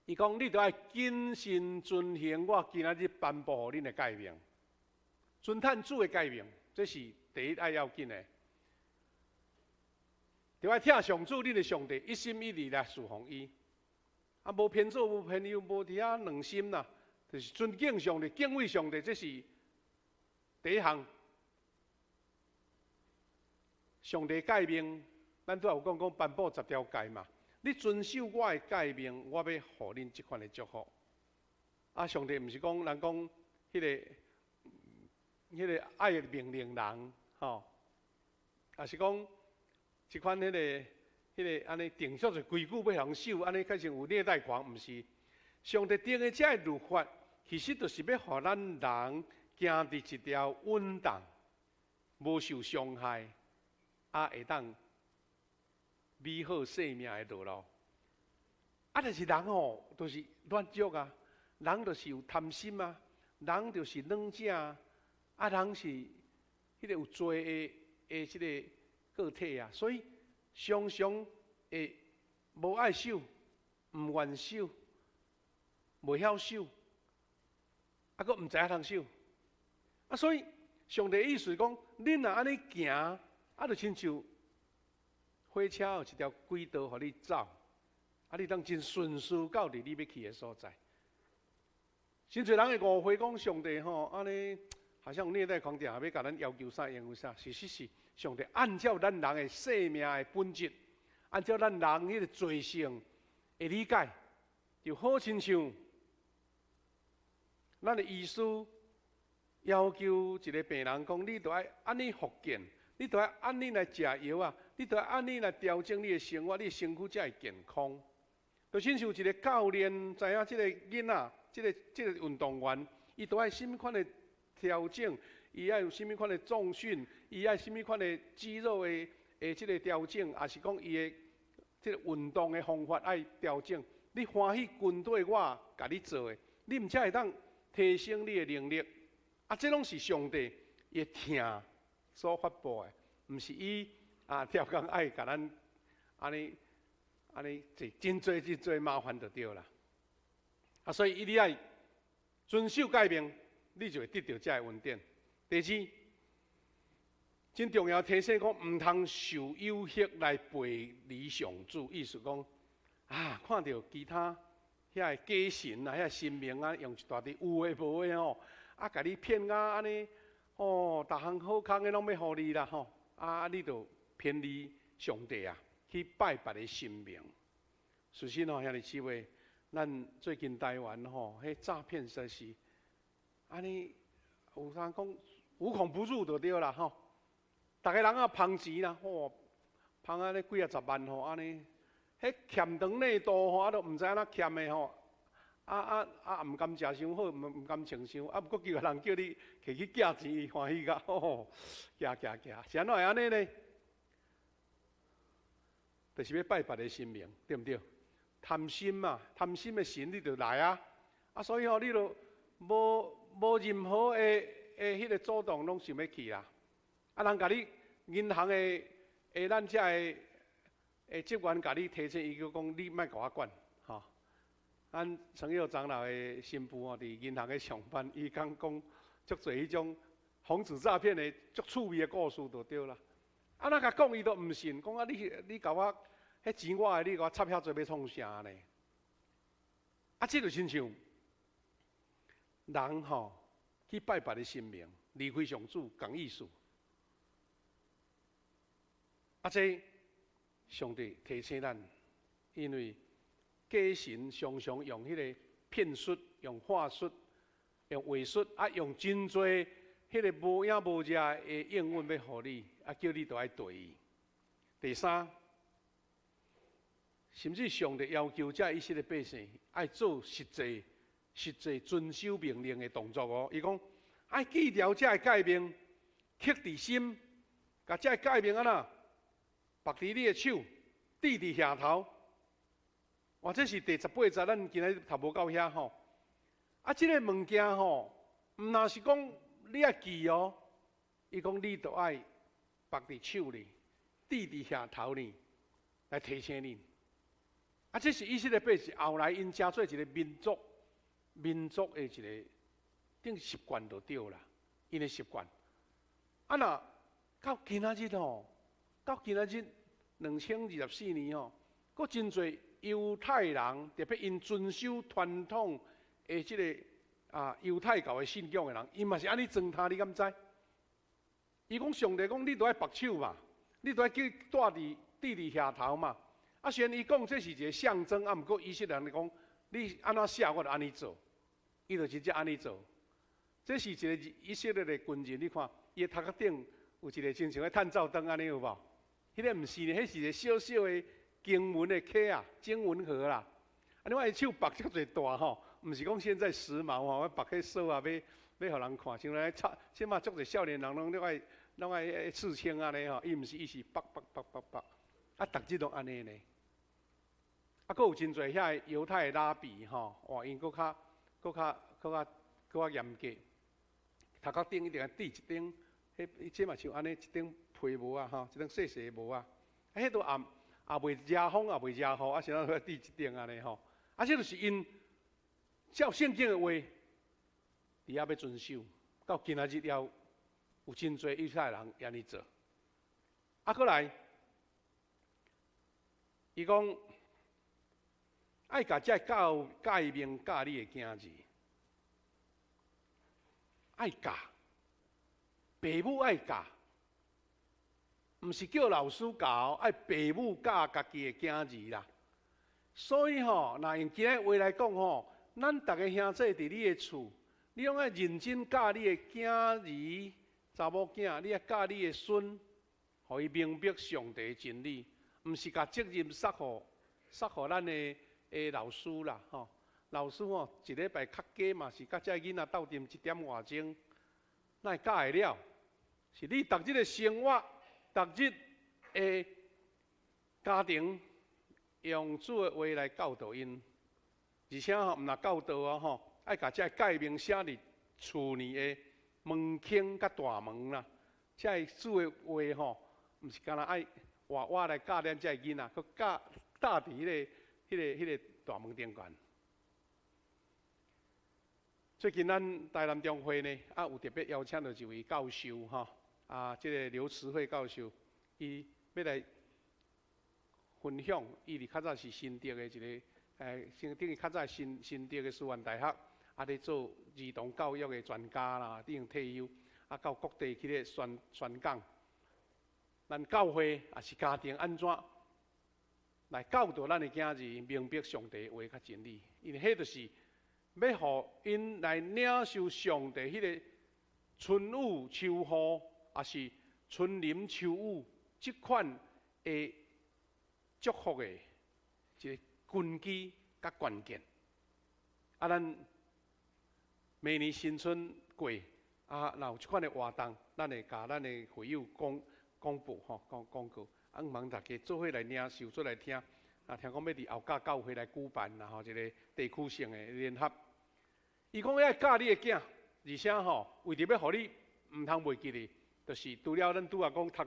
伊講你著愛謹慎遵行我今仔日頒布予恁的誡命，遵趁主的誡命，這是第一愛要緊的。著愛疼上主恁的上帝，一心一意來事奉伊。啊，無偏左，無偏右，無佇遐兩心啦，就是尊敬上帝、敬畏上帝，這是第一項。上帝誡命，咱拄仔有講講頒布十條誡嘛。你遵守我的誡命，我欲予恁這款的祝福。啊，上帝毋是講人講彼個愛命令人，吼，抑是講這款彼個按呢定足一規矩欲予人守，按呢較像有虐待狂，毋是。上帝定的這个律法，其實就是欲予咱人行佇一條穩當，無受傷害。啊，會當美好生命的道路。啊，但是人吼，就是軟弱啊，人就是有貪心啊，人就是軟食啊，啊，人是彼個有罪的這个個體啊，所以常常會無愛守，毋願守，袂曉守，啊，閣毋知影通守。啊，所以上帝意思講，恁若按呢行，啊，就親像火車有一條軌道予你走，啊，你當真順遂到佇你欲去的所在。真濟人會誤會講上帝吼，按呢好像虐待狂定欲共咱要求啥，要求啥？事實是上帝按照咱人的生命的本質，按照咱人彼個罪性的理解，就好親像咱的醫師要求一個病人講，你著愛按呢復健。你著愛按呢來食藥啊！你著愛按呢來調整你的生活，你的身軀才會健康。就親像一個教練知影這个囡仔，這個運動員，伊著愛啥物款的調整，伊愛有啥物款的重訓，伊愛啥物款的肌肉的這个調整，抑是講伊的這个運動的方法愛調整，你歡喜跟綴我共你做的，你毋才會當提升你的能力。啊，這攏是上帝的疼所發布的，毋是伊啊，刁工愛共咱按呢按呢，這真濟真濟麻煩就對啦。啊，所以伊你愛遵守誡命，你就會得著這个恩典。第二，真重要提醒講，毋通受誘惑來背離上主。意思講，啊，看著其他遐個假神啊，遐個神明啊，用一大堆有的無的吼，啊，共你騙啊按呢，哦，逐項好康的攏欲予你啦吼，啊，你就偏離上帝啊，去拜別个神明。事實吼，兄弟姊妹，咱最近台灣吼，彼詐騙實在是，按呢有通講無孔不入就對啦吼。逐个人啊捧錢啦，吼，捧按呢幾仔十萬吼，按呢，彼欠長內度吼，啊都毋知按怎欠的吼，啊啊啊，毋甘食傷好，毋甘穿傷，啊，毋過叫人叫你摕去寄錢，伊歡喜甲，吼，寄寄寄，是按怎會按呢呢？就是欲拜別个神明，對毋對？貪心嘛，貪心的神你就來啊！啊，所以吼，你就無任何的彼個阻擋，攏想欲去啦。啊，人共你銀行的咱遮的職員共你提醒，伊閣講你莫共我管，吼。咱陳佑長老的新婦吼，佇銀行咧上班，伊講講足濟彼種防止詐騙的足趣味的故事就對啦。啊，若共講伊都毋信，講啊你你共我彼錢我的，你共我插遐濟欲創啥呢？啊，這就親像人吼去拜別个神明，離開上主，仝意思。啊，這上帝提醒咱，因為假神常常用彼个騙術、用話術、用話術，啊，用真濟彼个無影無跡的應允欲予你，啊，叫你都愛綴伊。第三，甚至上帝要求這以色列百姓愛做實際、實際遵守命令的動作哦。伊講愛記牢這个誡命，刻佇心，共這个誡命按怎，縛佇你的手，戴佇額頭。哇，這是第18節，咱今仔日讀無到遐吼。啊，這个物件吼，毋若是講你愛記哦，伊講你著愛縛佇手裡，戴佇額頭裡，來提醒你。啊，這是以色列百姓後來𪜶成做一个民族，民族的一个等習慣就對啦，𪜶的習慣。啊，若到今仔日吼，到今仔日2024年吼，閣真濟猶太人，特別𪜶遵守傳統的這个啊猶太教的信仰的人，𪜶嘛是按呢裝他，你敢知？伊講上帝講，你著愛縛手嘛，你著愛去戴佇戴佇額頭嘛。啊，雖然伊講這是一个象徵，啊，毋過以色列人講，你按怎寫我就按呢做，伊就真正按呢做。這是一个以色列的軍人，你看，伊的頭殼頂有一个親像彼探照燈按呢有無？彼个毋是呢，彼是一个小小的經文的盒啊，經文盒啦。啊，你看伊手縛遮濟大吼，毋是講現在時髦吼，縛彼鎖啊，欲予人看，像來插，這馬足濟少年人攏攏愛刺青按呢吼，伊毋是，伊是縛縛縛縛縛，啊，逐日攏按呢呢。啊，閣有真濟遐個猶太的拉比吼，哇，𪜶閣較、閣較、閣較、閣較嚴格，頭殼頂一定愛戴一頂，彼這嘛像按呢一頂皮帽啊吼，一頂細細的帽啊，啊，彼都也也袂遮風，也袂遮雨，啊，啥物愛戴一頂按呢吼，啊，這就是𪜶照聖經的話，佇遐欲遵守，到今仔日了，有真濟猶太人按呢做。啊，閣來，伊講愛共這教誡命教你的囝兒，愛教，爸母愛教，毋是叫老師教，愛爸母教家己的囝兒啦。所以吼，若用今仔話來講吼，咱逐个兄弟佇你的厝，你攏愛認真教你的囝兒、查某囝，你愛教你的孫，予伊明白上帝的真理，毋是共責任捒予捒予咱的老師啦，吼，老師吼，一禮拜較加嘛是佮這囡仔鬥陣一點外鐘，哪會教會了？是你逐日的生活，逐日的家庭，用主的話來教導𪜶。而且吼，毋若教導哦吼，愛共這个誡命寫佇厝內的門框佮大門啦。這个主的話吼，毋是干焦愛活活來教咱這个囡仔，閣教貼佇彼個大門頂懸。最近咱台南中會呢，有特別邀請著一位教授吼，這个劉慈惠教授，伊欲來分享，伊佇較早是新竹的一个，先等於較早新竹的師範大學，咧做兒童教育的專家啦，已經退休，到各地去咧宣講。咱教會抑是家庭按怎來教導咱的囝兒明白上帝話佮真理，因為彼就是欲予𪜶來領受上帝彼个春雨秋雨，抑是春淋秋雨這款的祝福的一个根基佮關鍵。咱明年新春過，若有這款的活動，咱會共咱的會友講廣播吼，講廣告，向望大家做伙來領受，做來聽。聽講欲佇後甲教會來舉辦啦吼，一个地區性的聯合。伊講愛教你的囝，而且吼，為著欲予你毋通袂記得，就是除了咱拄仔講頭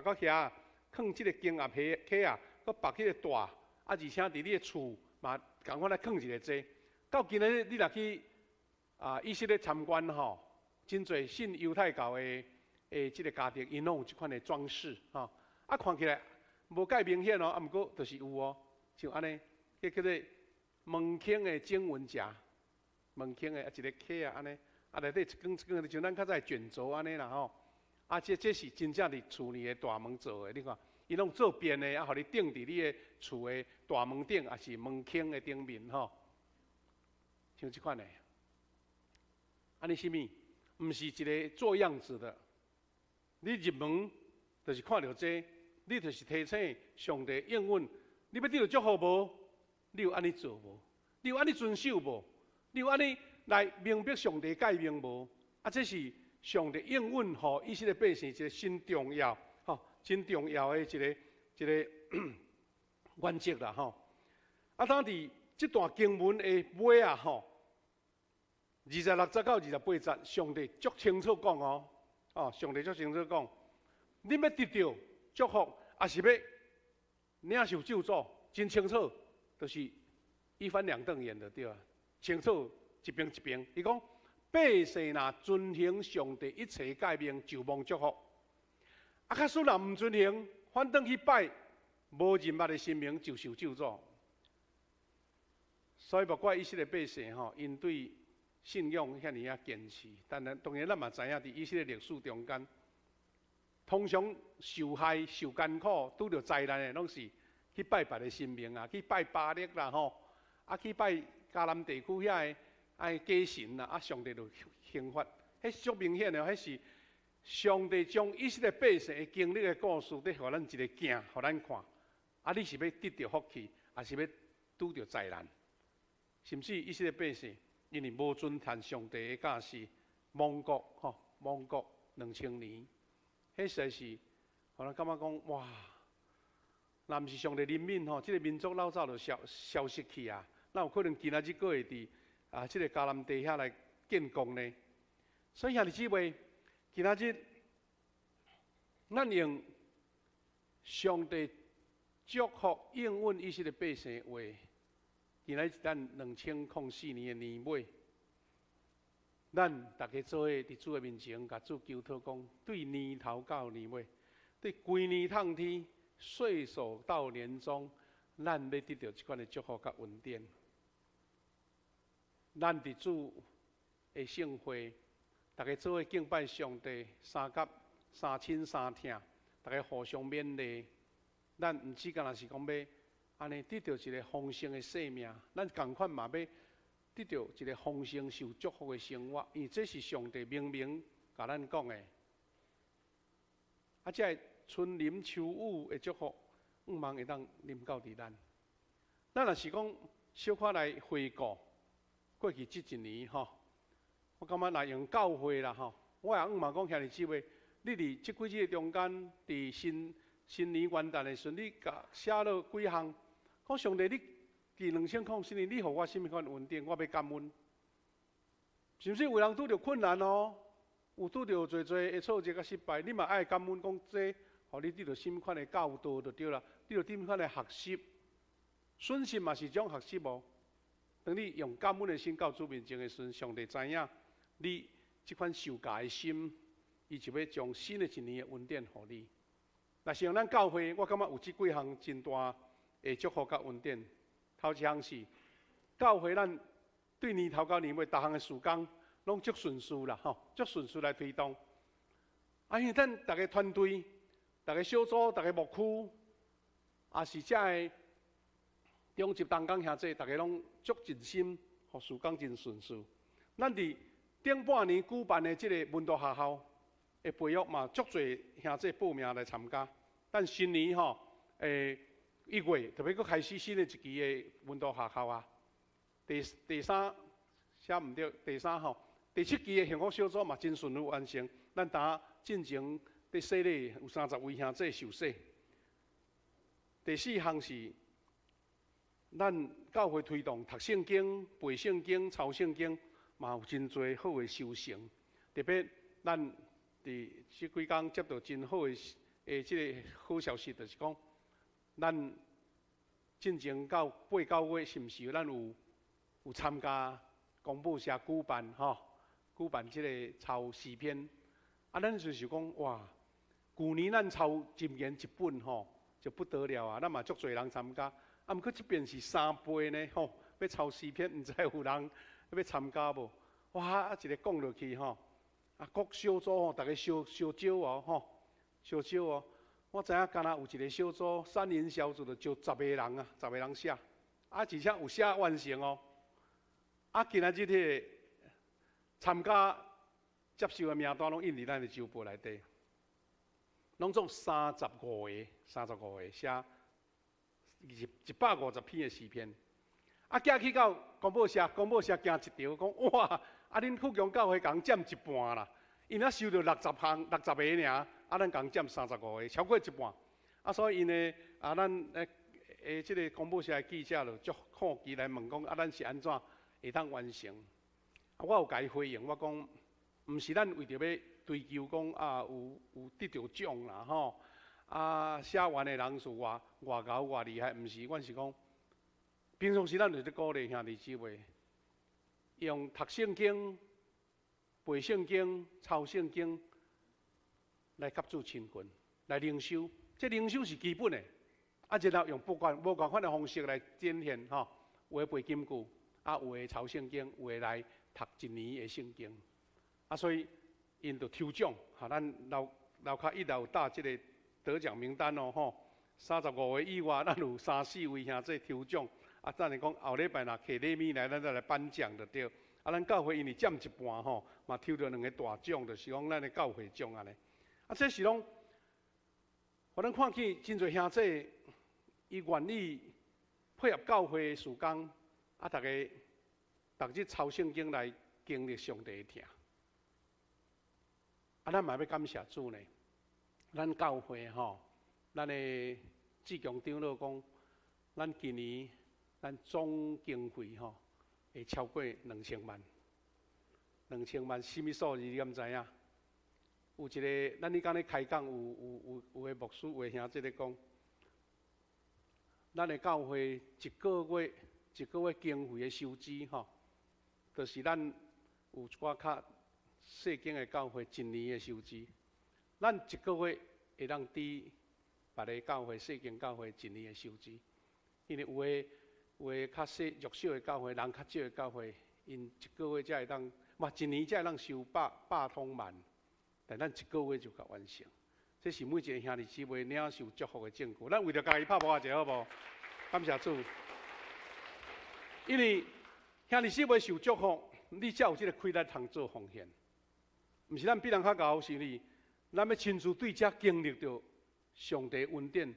殼遐囥這个金鴨殼仔，閣縛彼個帶，而且佇你的厝嘛仝款來囥一个這個。到今仔日你若去以色列參觀吼，真濟信猶太教的這个家庭，𪜶攏有這款的裝飾吼，看起來無蓋明顯哦，毋過就是有哦，像按呢，彼叫做門框的經文夾，門框的一个殼仔按呢，內底一根一根的，像咱較早卷軸按呢啦吼，這是真正佇厝內的大門做的，你看，伊攏做編的，予你釘佇你的厝的大門頂，抑是門框的頂面吼，像這款的，按呢啥物？毋是一个做樣子的，你入門就是看著這個，你就是提醒上帝應允，你欲得著祝福無？你有按呢做無？你有按呢遵守無？你有按呢來明白上帝誡命無？這是上帝應允予以色列百姓一个真重要、吼，真重要的一個原則啦，吼。當佇這段經文的尾仔吼，26節到28節，上帝足清楚講哦，上帝足清楚講，恁欲得著祝福，抑是欲領受咒詛，真清楚，就是一翻兩瞪眼就對啊，清楚一邊一邊。伊講，百姓若遵行上帝一切誡命，就蒙祝福；假使若毋遵行，反轉去拜無認捌的神明，就受咒詛。所以，莫怪以色列百姓吼，𪜶對信仰遐爾仔堅持，但係當然咱嘛知影，佇以色列歷史中間，通常受害、受艱苦、拄著災難的，攏是去拜別个神明啊，去拜巴力啦吼，去拜迦南地區遐个假神啦，上帝就懲罰，彼足明顯的，彼是上帝將以色列百姓的經歷的故事，佇予咱一个鏡，予咱看。你是欲得著福氣，抑是欲拄著災難？甚至以色列百姓因為無遵行上帝的教示，亡國吼，亡國2000年，彼實在是，予咱感覺講哇，若毋是上帝憐憫吼，這个民族老早就消失去啊！哪有可能今仔日閣會佇這个迦南地遐來建國呢？所以兄弟姊妹，今仔日咱用上帝祝福應允以色列百姓的話，今仔日咱2004年的年尾，咱逐家做伙佇主的面前，共主求禱講，對年頭到年尾，對規年通天，歲首到年終，咱欲得著這款的祝福佮恩典。咱佇主的聖會，逐家做伙敬拜上帝，相佮相親相疼，逐家互相勉勵。咱毋只干焦是講欲按呢得著一个豐盛的生命，咱仝款嘛欲得著一个豐盛受祝福的生活，因為這是上帝明明共咱講的。這个春淋秋雨的祝福，向望會當臨到佇咱。咱若是講小可來回顧過去這一年吼，我感覺若用教會啦吼，我也向望講兄弟姊妹，你佇這幾日中間，佇新新年元旦的時陣，你共寫落幾項，講上帝你伫2004年，你予我啥物款恩典，我欲感恩。是毋是有人拄著困难哦？有拄著濟濟的挫折佮失敗，你嘛愛感恩，講這予你得著啥物款的教導就對啦，得著啥物款的學習，損失嘛是一種學習哦。當你用感恩的心到主面前的時陣，上帝知影你這款受教的心，伊就欲將新的一年的恩典予你。若是像咱教會，我感覺有這幾項真大的祝福佮恩典。頭一項是教會，咱對年頭到年尾，逐項的事工攏足順序啦，吼，足順序來推動。啊，因為咱逐个團隊、逐个小組、逐个牧區，也是遮的中集同工兄弟，逐个攏足盡心，予事工真順序。咱佇頂半年舉辦的這个門徒學校的培育嘛，足濟兄弟報名來參加。咱新年吼，1月特別閣開始新的一期的門徒學校啊。第三寫毋對，第三吼，第七期的幸福小組嘛真順利完成。咱呾進前佇洗禮有30位兄弟受洗。第四項是咱教會推動讀聖經、背聖經、抄聖經，嘛有真濟好的收成。特別咱佇這幾工接到真好的這个好消息，就是講咱進前到八九月，是毋是咱有參加公布社舉辦吼？舉辦這个抄詩篇。啊，咱就是講哇，舊年咱抄箴言一本吼，就不得了啊！咱嘛足濟人參加，啊，毋過這遍是三倍呢吼，欲抄詩篇，毋知有人欲參加無？哇，啊一个講落去吼，啊各小組吼，逐个相相招哦吼，相招哦。我知影敢若有一个小組，三人小組就招十個人啊，十個人寫，啊而且有寫完成哦。啊，今仔日彼个參加接受的名單攏印佇咱的週報內底，攏總三十五個，三十五個寫150篇的詩篇。啊，寄去到公報社，公報社驚一條，講哇，啊恁富強教會共佔一半啦，𪜶才收著60項、60個爾，啊咱共佔三十五個，超過一半。啊，所以𪜶的啊，咱的這个公報社的記者就足好奇來問講，啊，咱是按怎會當完成？啊，我有共伊回應，我講，毋是咱為著欲追求講啊，有得著獎啦吼，啊寫完的人數偌偌𠢕偌厲害，毋是，阮是講，平常時咱就咧鼓勵兄弟姊妹，用讀聖經、背聖經、抄聖經來佮主親近，來靈修。這靈修是基本的，啊，然後用不管無仝款的方式來展現吼，有的背金句，啊，有的抄聖經，有的來讀一年的聖經。啊，所以𪜶就抽獎，哈，咱樓樓跤一樓有貼這个得獎名單哦，吼，35個以外，咱有三四位兄弟抽獎。啊，等下講後禮拜若摕禮物來，咱再來頒獎就對。啊，咱教會因為佔一半吼，嘛抽著兩个大獎，就是講咱的教會獎按呢。啊，這是攏，予咱看見真濟兄弟，伊願意配合教會的事工，啊，逐个逐日抄聖經來經歷上帝的疼。啊，咱嘛欲感謝主呢。咱教會吼，咱的志強長老講，咱今年咱總經費吼會超過兩千萬。兩千萬啥物數字你敢知影？有一个，咱彼工咧開講，有个牧師，有个兄弟咧講，咱的教會一個月一個月經費的收支吼，就是咱有一寡較細間的教會一年的收支。咱一個月會當抵別个教會細間教會一年的收支，因為有的較細弱小的教會，人較少的教會，𪜶一個月才會當，嘛一年才會當收百通萬，但咱一個月就共完成。這是每一个兄弟姊妹領受祝福的證據。咱為著家己拍噗仔一下好無？感謝主。因為兄弟姊妹受祝福，你才有這个氣力通做奉獻。毋是咱比人較𠢕，是你，咱欲親自對遮經歷著上帝恩典，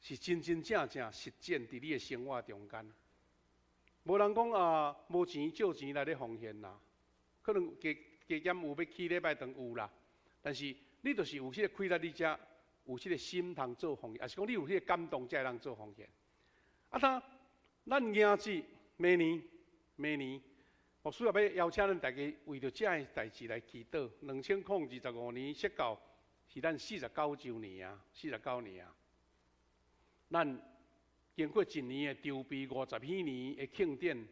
是真真正正實踐佇你的生活中間。無人講啊，無錢借錢來咧奉獻啦，可能加加減有欲起禮拜堂有啦，但是你就是有這个氣力，你才有這个心通做奉獻，抑是講你有彼个感動，才會當做奉獻。啊，當咱迎接明年，明年牧師也欲邀請咱大家為著這个代誌來祈禱。2025年釋教是咱49週年啊，四十九年啊。咱經過一年的籌備，50彼年的慶典，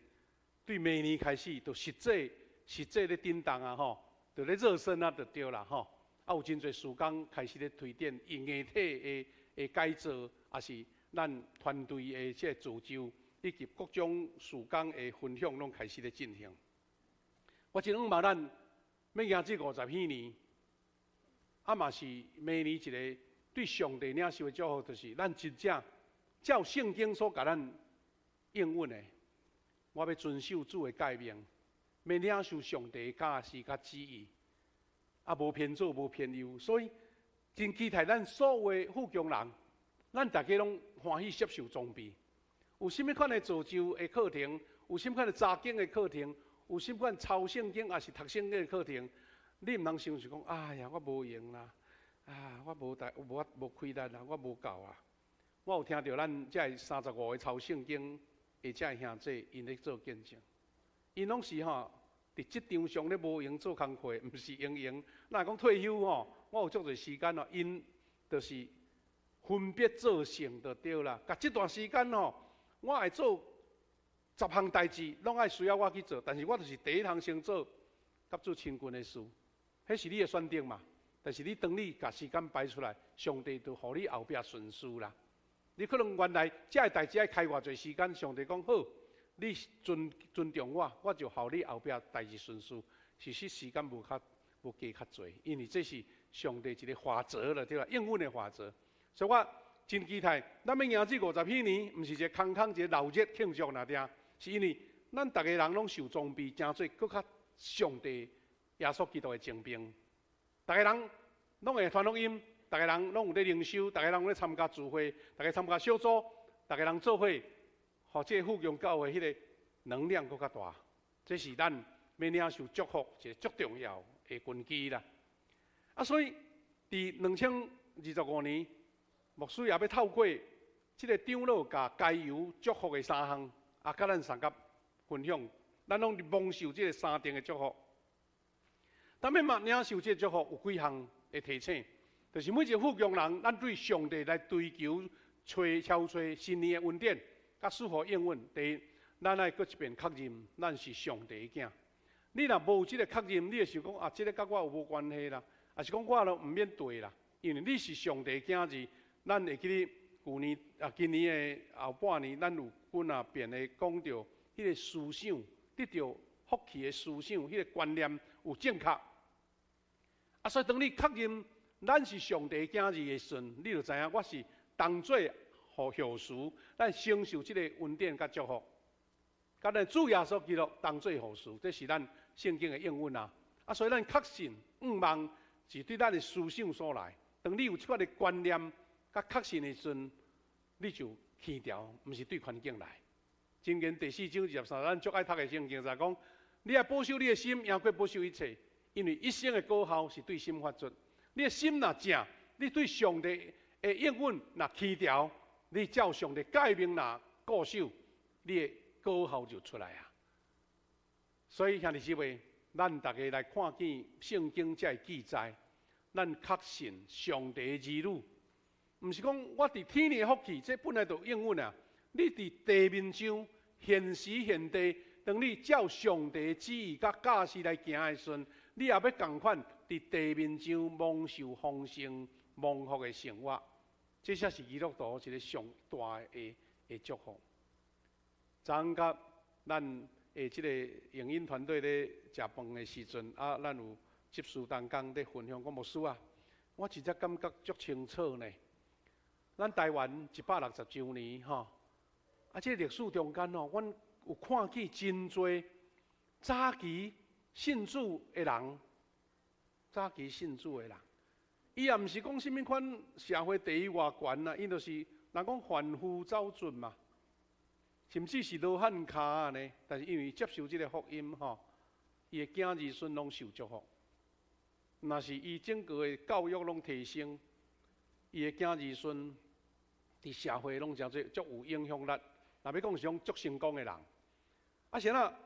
對明年開始就實際實際咧振動啊吼，就咧熱身啊，就對啦吼。啊，有真濟事工開始咧推展，硬體的改造，抑是咱團隊的這個造就，以及各種事工的分享，攏開始咧進行。我真向望咱欲迎這50彼年，啊嘛是明年一個對上帝領受的祝福，就是咱真正照聖經所共咱應允的，我欲遵守主的誡命，欲領受上帝的教示佮旨意，啊，無偏左，無偏右，所以真期待咱所有的富強人，咱大家攏歡喜接受裝備。有啥物款的造就的課程，有啥物款的查經的課程，有啥物款抄聖經抑是讀聖經的課程，你毋通想是講，哎呀，我無閒啦，啊，我無大，無無氣力啦，我無夠啊。我有聽著咱這35個抄聖經的這兄弟，𪜶咧做見證，𪜶攏是吼佇職場上咧無閒做工課，毋是閒閒。若講退休吼，我有足濟時間哦，𪜶就是分別做聖就對啦。共這段時間吼，我愛做10項代誌，攏愛需要我去做，但是我就是第一項先做，佮主親近的事，彼是你的選擇嘛。但是你當你共時間擺出來，上帝就予你後壁順序啦。你可能原來這个代誌愛開偌濟時間，上帝講好，你尊尊重我，我就予你後壁代誌順序。其實時間無較無加較濟，因為這是上帝一個法則了，對吧？應允的法則。所以我真期待，咱欲迎這50彼年，毋是一個空空一個鬧熱慶祝爾定，是因為咱逐个人攏受裝備，成做閣較上帝耶穌基督的精兵。逐个人攏會傳福音，逐个人攏有咧靈修，逐个人攏咧參加聚會，逐个參加小組，逐个人做伙，予這個富強教會彼個能量閣較大。這是咱欲領受祝福一個足重要的根基啦。啊，所以佇2025年，牧師也欲透過這個長老共加油祝福的三項，啊，佮咱相佮分享，咱攏蒙受這個三重的祝福。當欲嘛領受這個祝福，有幾項的提醒，就是每一個富強人，咱對上帝來追求、揣敲揣新年的恩典，佮賜福應允。第一，咱愛閣一遍確認，咱是上帝的囝。你若無這個確認，你會想講啊，這個佮我有無關係啦？抑是講我都毋免對啦？因為你是上帝的囝兒，咱會記得舊年啊，今年的後半年，咱有幾若遍的講著彼個思想，得著福氣的思想，彼個觀念有正確。啊，所以當你確認咱是上帝囝兒的時陣，你就知影我是當做予後嗣，咱承受這個恩典佮祝福。佮咱主耶穌基督當做後嗣，這是咱聖經的應允啊！啊，所以咱確信、向望是對咱的思想所來。當你有這款的觀念佮確信的時陣，你就起調，毋是對環境來。箴言第四章23，咱足愛讀的聖經就講：你愛保守你的心，贏過保守一切，因為一生的果效是對心發出。你的心若正，你對上帝的應允若起調，你照上帝誡命若固守，你的果效就出來啊！所以兄弟姊妹，咱逐家來看見聖經這个記載，咱確信上帝的兒女，毋是講我佇天的福氣，這本來就應允啊！你佇地面上現時現地，當你照上帝的旨意佮教示來行的時陣，你也欲仝款佇地面上蒙受豐盛蒙福的生活，這才是基督徒一個上大的的祝福。昨昏佮咱的這個影音團隊咧食飯的時陣，啊，咱有執事同工咧分享講牧師啊，我真正感覺足清楚呢。咱台灣160週年吼，啊，這個歷史中間吼，阮有看見真濟早期信主的人，早期信主的人，伊也毋是講啥物款社會地位偌懸啦，𪜶就是人講凡夫走卒嘛。甚至是羅漢跤按呢，但是因為接受這個福音吼，伊的囝兒孫攏受祝福。若是伊整個的教育攏提升，伊的囝兒孫佇社會攏誠濟足有影響力，若欲講是講足成功的人。啊，是按怎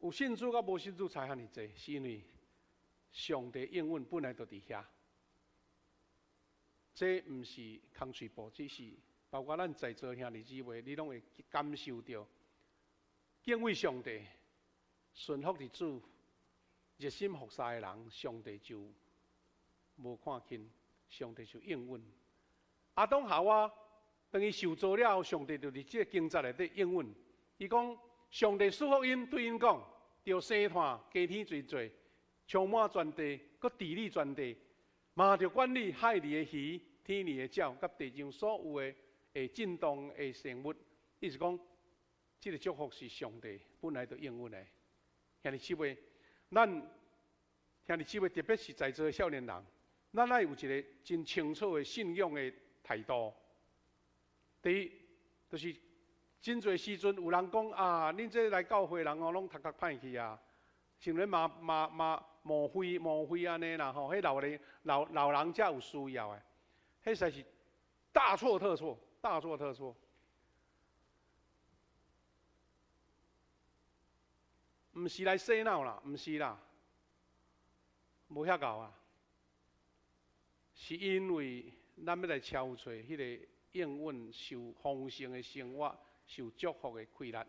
有信主佮無信主差遐爾濟？是因為上帝應允本來就佇遐。這毋是空喙布，只是包括咱在座兄弟姊妹，你攏會感受著敬畏上帝、順服佇主、熱心服侍的人，上帝就無看輕，上帝就應允。亞當夏娃當伊受造了後，上帝就佇這个經節內底應允。伊講，上帝賜福𪜶，對𪜶講，著生湠加添濟濟，充滿全地，閣治理全地，嘛著管理海裡的魚、天裡的鳥，佮地上所有的會振動的生物。意思講，這个祝福是上帝本來就應允的。兄弟姊妹，咱兄弟姊妹，特別是在座的少年人，咱愛有一个真清楚的信仰的態度。第一，就是真濟時陣有人講啊，恁這來教會人哦，攏頭殼歹去啊，像咧嘛嘛嘛冒非冒非按呢啦吼，彼老人老老人才有需要的，彼實在是大錯特錯，大錯特錯。毋是來洗腦啦，毋是啦，無遐𠢕啊，是因為咱欲來超揣彼个應允受豐盛的生活、受祝福的快樂。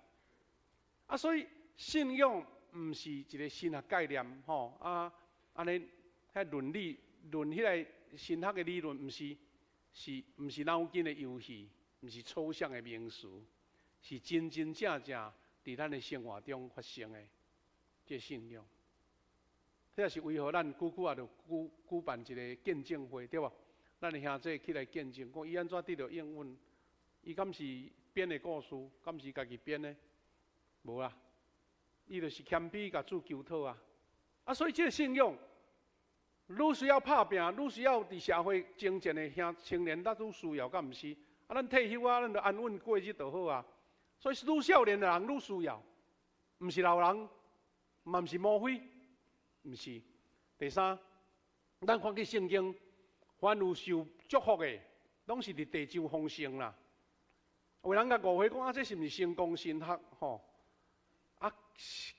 啊，所以信仰毋是一个神學概念，吼啊，按呢，彼倫理論彼个神學的理論，毋是，是毋是腦筋的遊戲，毋是抽象的名詞，是真真正正佇咱的生活中發生的這信仰。這也是為何咱久久也著舉辦一个見證會，對無？咱的兄弟起來見證，講伊按怎得著應允，伊敢是編的故事，敢是家己編的？無啊，伊就是謙卑共主求討啊！啊，所以這个信仰，愈需要拍拚，愈需要佇社會征戰的兄青年，咱愈需要，敢毋是？啊，咱退休啊，咱就安穩過日就好啊。所以，愈少年的人愈需要，毋是老人，嘛毋是魔鬼，毋是。第三，咱看見聖經，凡有受祝福的，攏是佇地上豐盛啦。有人共誤會講啊，這是毋是成功神學？吼啊，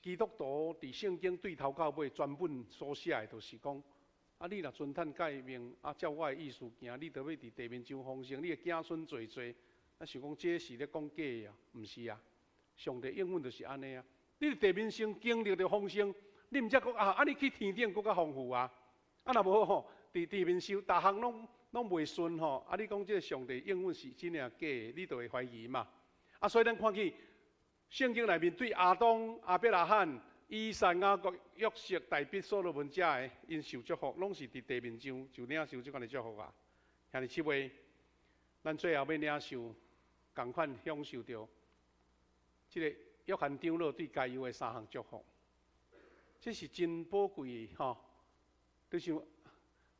基督徒佇聖經對頭到尾全本所寫的，就是講啊，你若遵趁誡命，啊，照我的意思行，你就欲佇地面上豐盛，你的子孫濟濟。啊，想講這是咧講假的啊？毋是啊，上帝應允就是按呢啊。你佇地面上經歷著豐盛，你毋才講啊，啊你去天頂閣較豐富啊。啊，若無吼，佇地面上逐項攏攏袂順吼，啊，你講這个上帝應允是真正假的，你就會懷疑嘛。啊，所以咱看見聖經內面對亞當、亞伯拉罕、以撒、雅各、約瑟、大衛、所羅門遮的，𪜶受祝福，攏是佇地面上就領受這款的祝福啊。兄弟姊妹，咱最後欲領受仝款享受著這个約翰長老對該猶的三項祝福，這是真寶貴吼。就像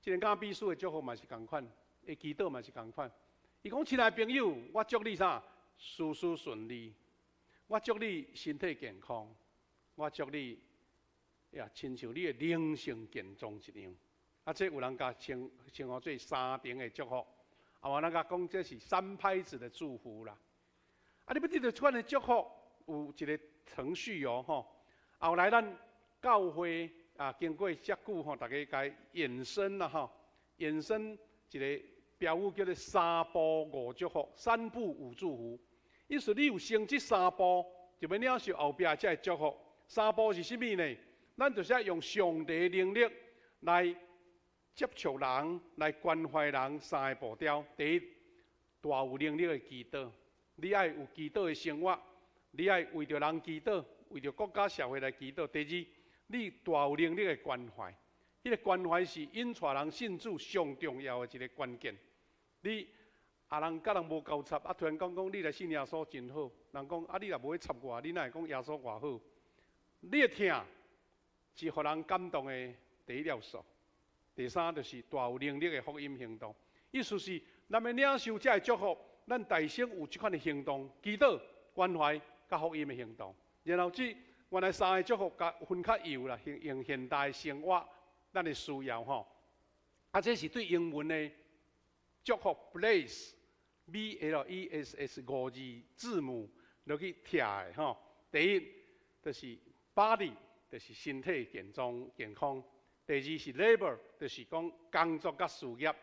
這个雅比斯的祝福嘛是仝款，伊祈禱嘛是仝款。伊講：親愛朋友，我祝你啥？事事順利，我祝你身體健康，我祝你也親像你的靈性健壯一樣。啊，這有人共稱稱呼做三重的祝福，啊，有人共講這是三拍子的祝福啦。啊，你欲得著這款的祝福，有一个程序哦，吼。後來咱教會啊，經過遮久吼，大家共延伸啦吼，延伸一個標語叫做三步五祝福，三步五祝福。意思你有先這三步，就欲領受後壁這个祝福。三步是啥物呢？咱就是愛用上帝能力來接觸人，來關懷人三个步調。第一，大有能力的祈禱，你愛有祈禱的生活，你愛為著人祈禱，為著國家社會來祈禱。第二，你大有能力的關懷，彼个關懷是引帶人信主上重要的一个關鍵。你啊，人佮人無交插，啊，突然講講你來信耶穌真好，人講啊，你若無去插我，你哪會講耶穌偌好？你的疼是予人感動的第一要素。第三就是大有能力的福音行動，意思是咱欲領受這个祝福，咱代先有這款的行動，祈禱、關懷、佮福音的行動。然後這原來三个祝福共分較幼啦，用用現代生活咱的需要吼。啊，這是對英文的祝福，bless，B L E S S 五字字母落去拆的吼。第一就是 body，就是身體健壯健康；第二是 labor，就是講工作佮事業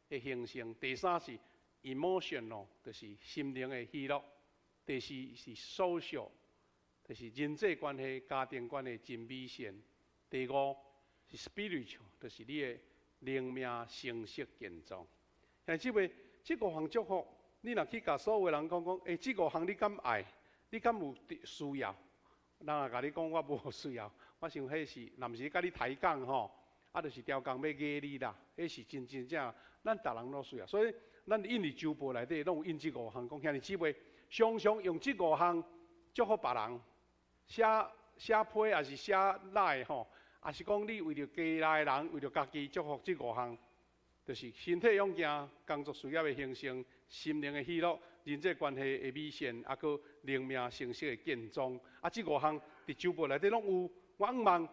的興盛；第三是 emotional，就是心靈的喜樂；第四是 social，就是人際關係、家庭關係真美善；第五是 spiritual，就是你的靈命成熟健壯。兄弟姊妹，這五項祝福，你若去共所有人講講，欸，這五項你敢愛？你敢有需要？人若共你講我無需要，我想彼是，若毋是共你抬槓吼，啊，就是刁工欲惹你啦。彼是真真正，咱逐人攏需要。所以，咱印佇周報內底攏有印這五項，講兄弟姊妹，常常用這五項祝福別人，寫寫批抑是寫來吼，抑是講你為著家內人，為著家己祝福這五項，就是身體勇健、工作事業的興盛、心靈的喜樂、人際關係的美善，抑閣靈命成熟的健壯。啊，這五項佇周報內底攏有。我向望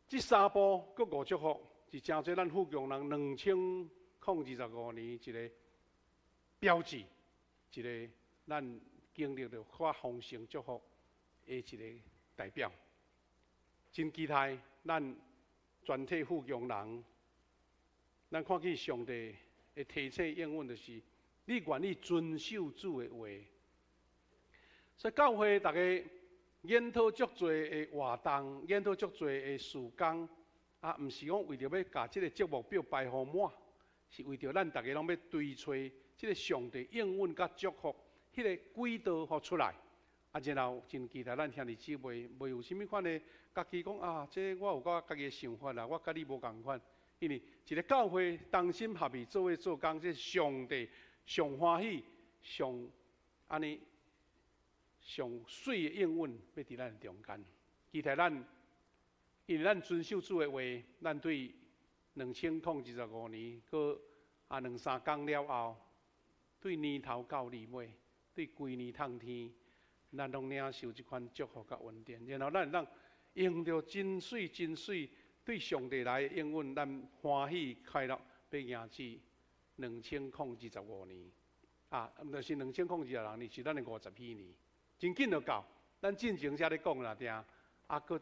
這三步閣五祝福，是成做咱富強人2025年一個標誌，一個咱經歷著較豐盛祝福的一個代表。真期待咱全體富強人，咱看見上帝的提醒應允，就是你願意遵守主的話。所以教會逐家研討足濟的活動，研討足濟的事工，啊，毋是講為著欲共這个節目表排予滿，是為著咱逐家攏欲追揣這个上帝應允佮祝福，彼个軌道予出來。啊，然後真期待咱兄弟姊妹，袂有啥物款的家己講啊，這我有我家己的想法啦，我佮你無仝款。因為一个教會同心合意做伙做工，這是上帝上歡喜、上按呢上媠的應允，欲佇咱中間。期待咱，因為咱遵守主的話，咱對2025年，閣啊兩三工了後，對年頭到年尾，對規年通天，咱攏領受這款祝福佮恩典，然後咱會當用著真媠真媠對上帝來的應允，咱歡喜快樂，欲迎接2025年。啊，毋是2026年，是咱的五十禧年，真緊就到。咱進前才咧講啦，定啊，閣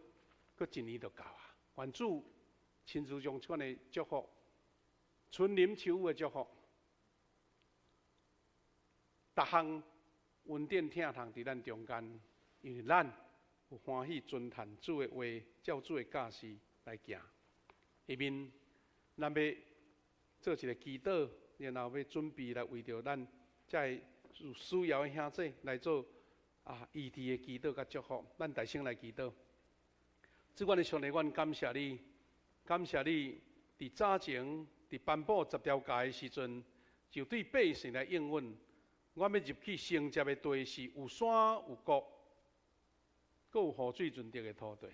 閣一年就到啊。願主親自將這款的祝福，春林秋雨的祝福，逐項恩典疼痛佇咱中間，因為咱有歡喜遵行主的話，照主的教示來行。下面咱欲做一个祈禱，然後欲準備來為著咱遮个有需要的兄弟來做啊醫治的祈禱佮祝福。咱大聲來祈禱。主阮的上帝，阮感謝你，感謝你佇早前佇頒布十條誡的時陣，就對百姓來應允。阮欲入去承接的地是有山有谷，閣有雨水潤澤的土地，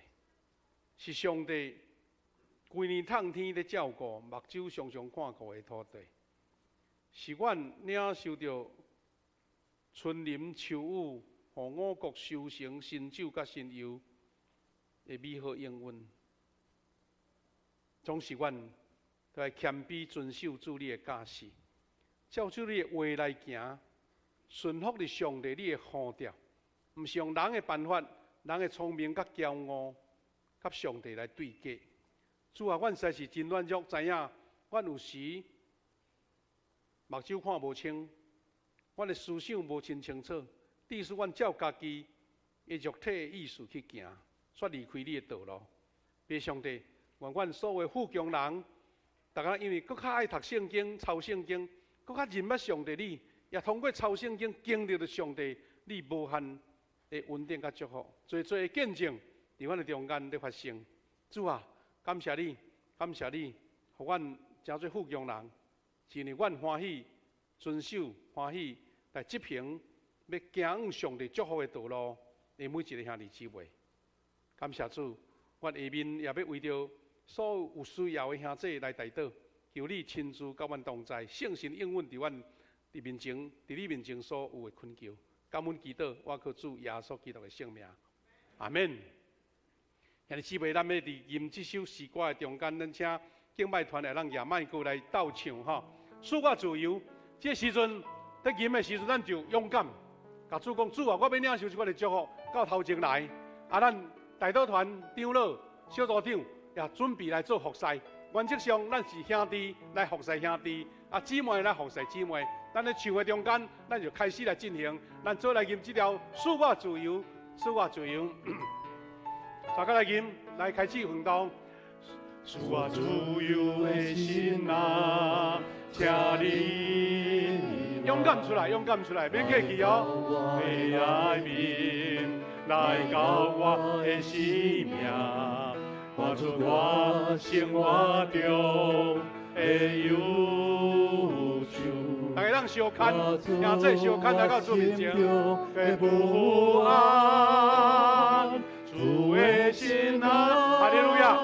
是上帝規年透天咧照顧，目睭常常看顧的土地，是阮領受著春林秋雨，予五穀收成、新酒佮新油的美好應允。總是阮都愛謙卑遵守主你的教示，照主你的話來行。順服佇上帝你的呼召，毋是用人的辦法、人的聰明佮驕傲，佮上帝來對決。主啊，阮實在是真軟弱，知影阮有時目睭看無清，阮的思想無真清楚，致使阮照家己的肉體的意思去行，煞離開你的道路。父上帝，願阮所有富強人，逐家因為閣較愛讀聖經、抄聖經，閣較認捌上帝你。也通過抄聖經經歷著上帝你無限的恩典佮祝福，濟濟的見證佇阮的中間咧發生。主啊，感謝你，感謝你，予阮成做富強人，是因為阮歡喜遵守，歡喜來執行，欲行往上帝祝福的道路的每一个兄弟姊妹。感謝主，阮下面也欲為著所有有需要的兄弟來代禱，求你親自佮阮同在，聖神應允佇阮佇面前，佇你面前所有的懇求，感恩祈禱，我靠主耶穌基督的聖名，阿們。兄弟姊妹，咱欲佇吟這首詩歌的中間，咱請敬拜團來咱舉麥克來鬥唱吼，賜我自由。這個時陣，佇吟的時陣，咱就勇敢，共主讲，主啊，我欲领受这款的祝福到头前来。啊，咱代祷团长老、小组长也准备来做服侍。原则上，咱是兄弟来服侍兄弟，啊，姊妹来服侍姊妹。咱咧唱的中间，咱就开始来进行。咱做来吟这条赐我自由，赐我自由。大家来吟，来开始奋斗。赐我自由的神啊，请你勇敢出来，勇敢出来，免客气哦。的内面来到我的生命，看出我生活中的忧愁。大家咱相牵，兄弟相牵来到主面前。的不安，主的神啊，哈利路亚！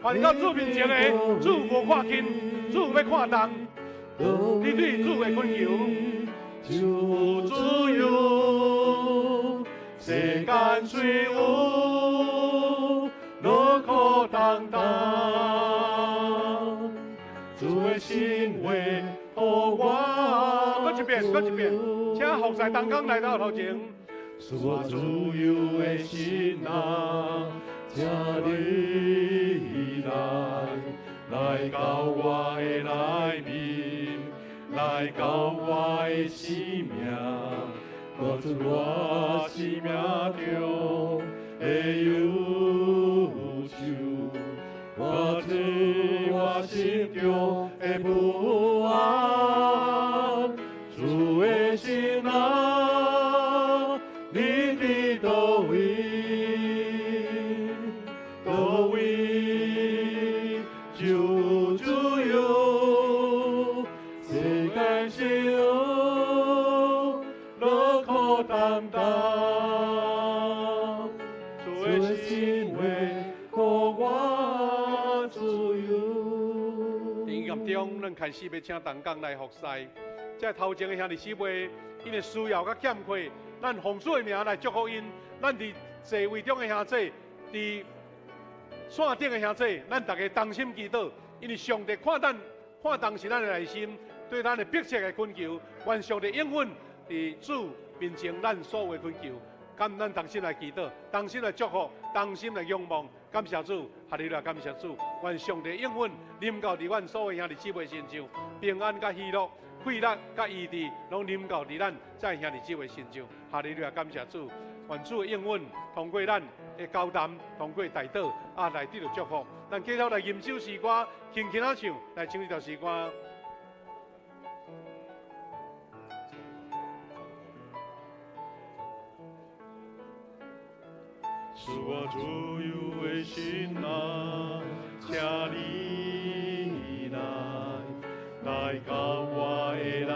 凡到主面前的，主无看轻，主欲看重。你对主的恳求，就自由，世间虽有劳苦担当，主的心话予我。阁一遍，阁一遍，请服侍同工来到头前。赐我自由的神啊，请你来，来到我的内面，来到我的生命，看出我生命中的忧愁，看出我心中的不安。主的神啊，你伫佗位？佗位就有自由，世间虽有劳苦担当，主的心话予我自由。音乐中，咱开始欲请同工来服侍。这头前的兄弟姊妹，𪜶的需要佮欠缺，咱奉主的名来祝福𪜶。咱伫座位中的兄弟，伫线顶的兄弟，咱逐家同心祈祷，因为上帝看咱看重是咱的内心，对咱的迫切的恳求，愿上帝应允伫主面前咱所有的恳求。敢咱同心来祈祷，同心来祝福，同心来仰望，感谢主，哈利路亚，感谢主，愿上帝应允临到伫阮所有兄弟姊妹身上，平安佮喜乐。快乐佮医治，拢临到伫咱这兄弟姊妹身上。哈利路亚，感谢主，愿主的应允通过咱的交谈，通过代祷啊，来得到祝福。咱继续来吟首诗歌，轻轻仔唱，来唱这条诗歌。赐我自由的神啊，请你来，来到我的内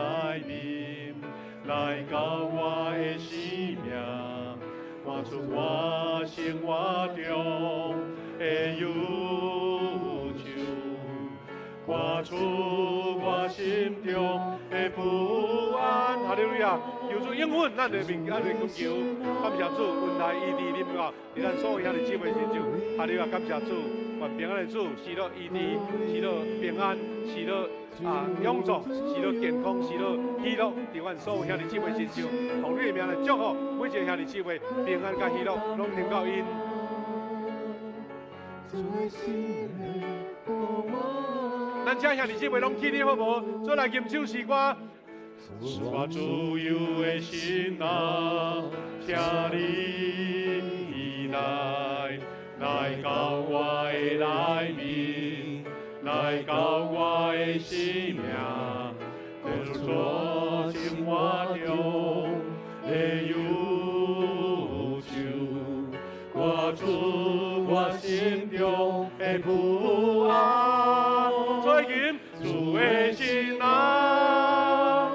面，来到我的生命，看出我生活中的忧愁，看出我心中的不安。哈利路亚！求主应允咱的面，咱的恳求。感谢主，恩待医治临到，伫咱所有兄弟姊妹身上。哈利路亚！感谢主，愿平安的主，赐予医治，赐予平安，赐予啊勇壮，赐予健康，赐予喜乐，伫阮所有兄弟姊妹身上。奉你的名来祝福每一个兄弟姊妹，平安佮喜乐，拢临到𪜶。咱请兄弟姊妹拢起立好无？做来吟首诗歌。赐我自由的神啊，请你来，来到我的内面，来到我的生命，看出我生活中的忧愁，看出我心中的不安。再吟主的神啊，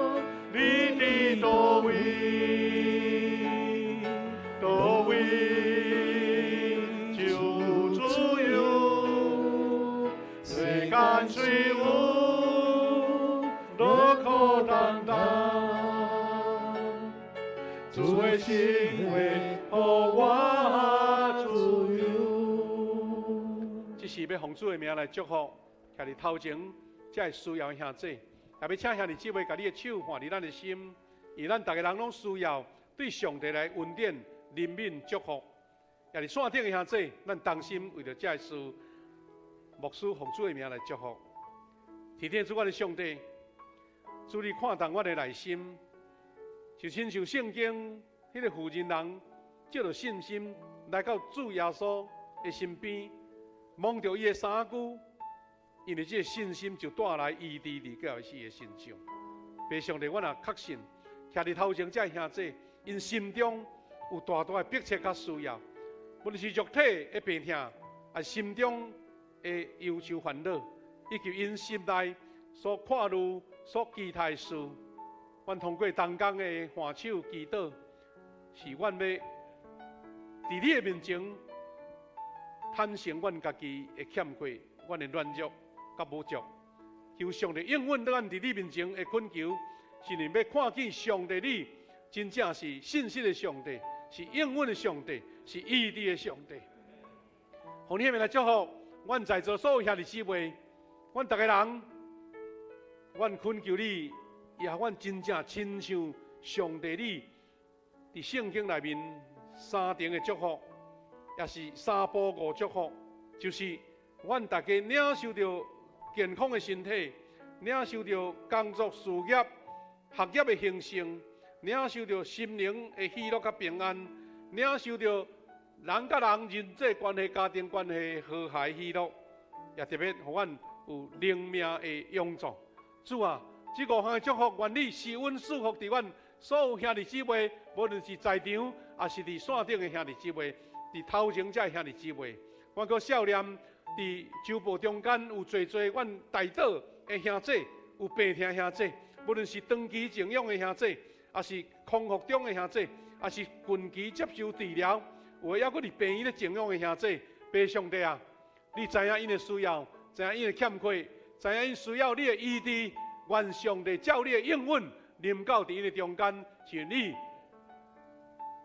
你伫佗位？佗位就有自由，世间虽有劳苦担当，主的心话予我自由。这是欲奉主的名来祝福，徛伫头前这个需要的兄弟，也欲请兄弟姊妹共你的手放伫咱的心，因为咱逐个人拢需要對上帝來恩典、憐憫、祝福。也佇線頂的兄弟，咱同心為著這个事，牧師奉主的名來祝福。天天主阮的上帝，主你看重阮的內心，就親像聖經彼个婦人人，藉著信心來到主耶穌的身邊，摸著伊的衫袖，因為這个信心就帶來醫治佇到伊的身上。父上帝，阮也確信，徛佇頭前這兄弟，𪜶心中有大大的迫切佮需要，無論是肉體的病痛，抑是心中的憂愁煩惱，以及𪜶心內所看慮、所期待的事，阮通過同工的挽手祈禱，是阮欲佇你的面前坦誠阮家己的欠缺、阮的軟弱佮無足，求上帝應允咱佇你面前的懇求，是因欲看見上帝你真正是信實的上帝，是應允的上帝，是醫治的上帝。奉你的名來祝福，阮在座所有兄弟姊妹，阮逐个人，阮懇求你，也予阮真正親像上帝你佇聖經內面三重的祝福，也是三步五祝福，就是阮大家領受著健康的身體，領受著工作事業、學業的興盛，領受著心靈的喜樂佮平安，領受著人佮人人際關係、家庭關係和諧喜樂，也特別予阮有靈命的勇壯。主啊，這五項的祝福，願你施恩賜福佇阮所有兄弟姊妹，無論是在場，抑是佇線頂的兄弟姊妹，佇頭前這兄弟姊妹，我閣少念佇周報中間有濟濟阮大島的兄弟，有病痛兄弟，無論是長期靜養的兄弟，抑是康復中的兄弟，抑是近期接受治療，有的猶閣佇病院咧靜養的兄弟，父上帝啊，你知影𪜶的需要，知影𪜶的欠缺，知影𪜶需要你的醫治，願上帝照你的應允臨到佇𪜶的中間，是你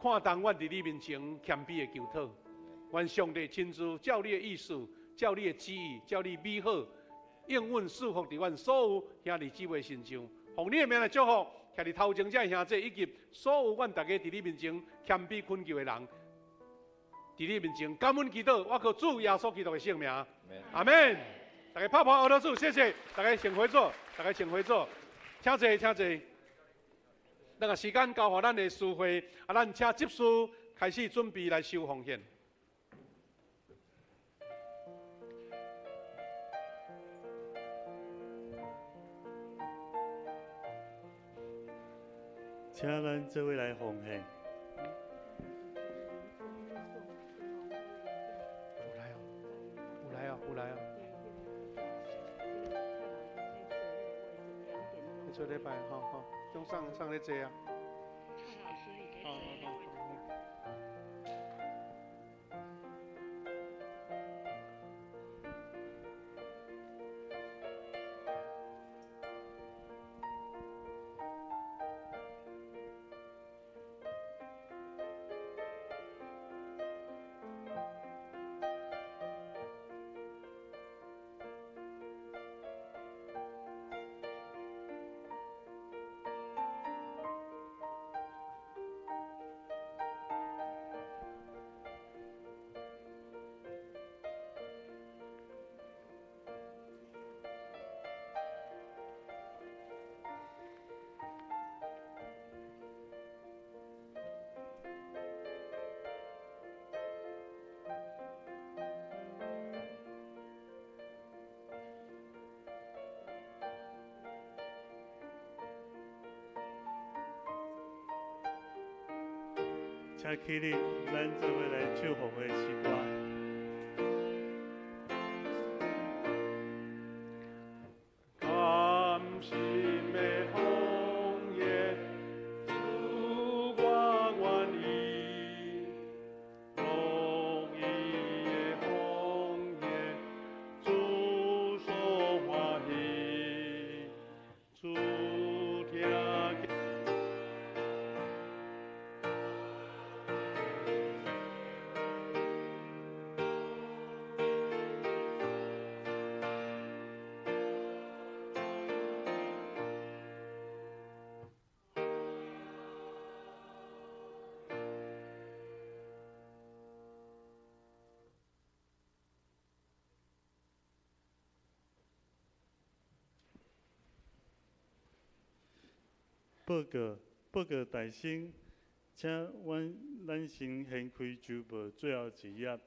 看重阮佇你面前謙卑的求討，願上帝親自照你的意思，照你的旨意，照你美好應允賜福佇阮所有兄弟姊妹身上，奉你的名來祝福，徛佇頭前這兄弟以及所有阮大家佇你面前謙卑懇求的人，佇你面前感恩祈禱，我靠主耶穌基督的聖名，阿們。大家拍拍阿多主，謝謝大家，請回座，大家請回座，請坐，請坐。咱個時間交予咱的司會，啊，咱請執事開始準備來收奉獻。請咱這位來奉獻。有來哦，有來哦，有來哦。做禮拜，吼吼，中上上咧坐啊。好好好。請起立，咱做伙來唱奉的詩歌。甘心的奉獻，主我願意，樂意的奉獻，主所歡喜，主聽。報告，報告大聲，請阮咱先掀開周報最後一頁，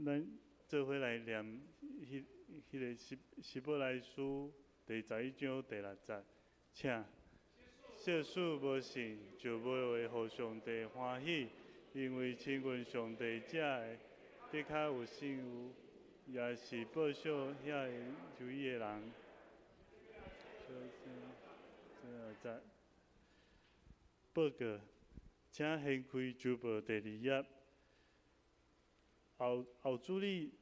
咱做伙來念彼個希伯來書第11章第6節，請。設使無信，就無會予上帝歡喜，因為親近上帝者的，的確有信有，也是報賞遐個求伊的人。最後節報告，請掀開周報第二頁。後後主日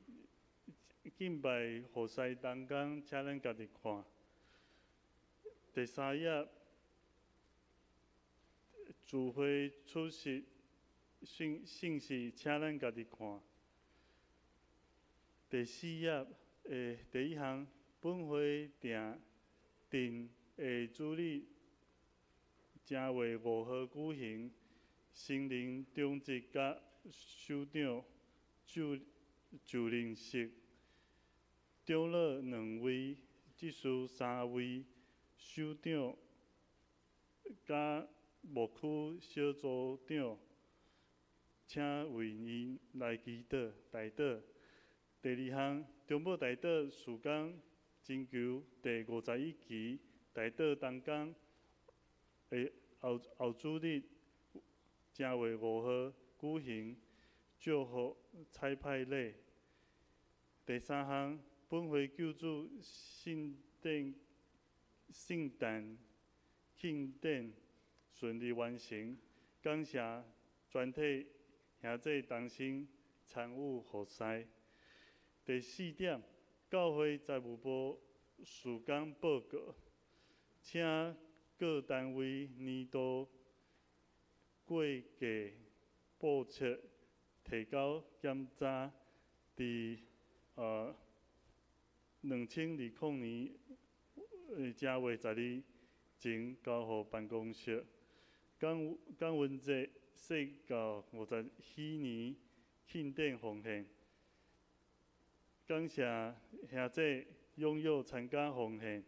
敬拜服侍同工，請咱家己看。第三頁，聚會出席信息，請咱家己看。第四頁的第一項，本會訂定下主日正月5號舉行成人長執佮首長就任式，長老兩位，執事三位，首長佮牧區小組長，請為𪜶來祈禱代禱。第二項，中保代禱事工徵求第51期代禱同工的後後主日正月五號舉行祝福彩排禮。第三項，本會救主聖誕慶典順利完成，感謝全體兄弟同心參與服侍。第四點，教會財務部事工報告，請各單位年度會計報冊提交檢查，佇2020年正月12前交予辦公室。感恩節世教50禧年慶典奉獻。感謝兄弟踴躍參加奉獻，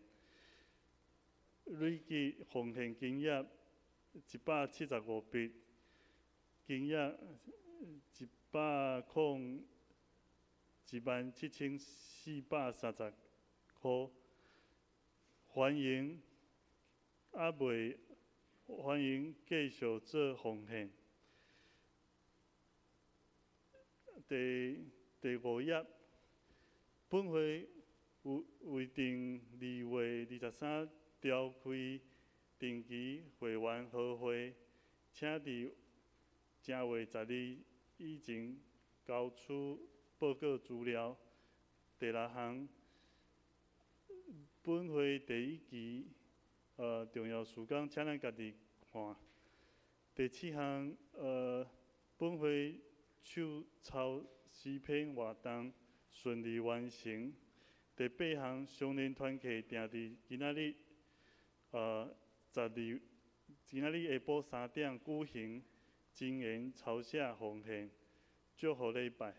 累計奉獻金額175筆，金額1,017,430箍。歡迎猶未歡迎繼續做奉獻。第五頁。本會有為定2月23召開定期會員和會，請佇正月12以前交出報告資料。第六項，本會第一期重要事項，請咱家己看。第七項，本會手抄詩篇活動順利完成。第八項，雙年團契定佇今仔日，12，今仔日下晡3點舉行真言抄寫奉獻祝福禮拜。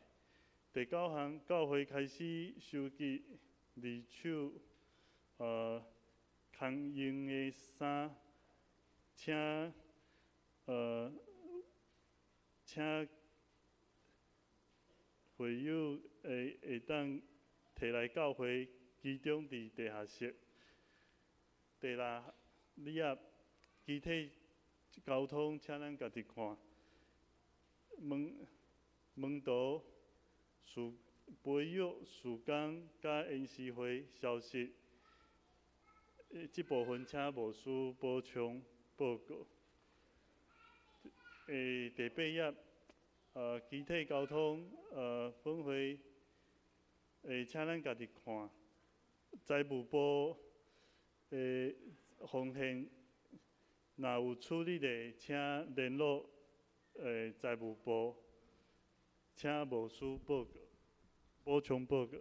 第九項，教會開始收集二手空用的衫，請會友會當提來教會，集中佇地下室。第六頁，機體交通，請咱家己看。門徒事培育事工佮研習會消息，這部分請牧師補充報告。第八頁。機體交通，本會，請咱家己看。財務部的奉獻，若有處理的，請聯絡財務部，請牧師報告，補充報告。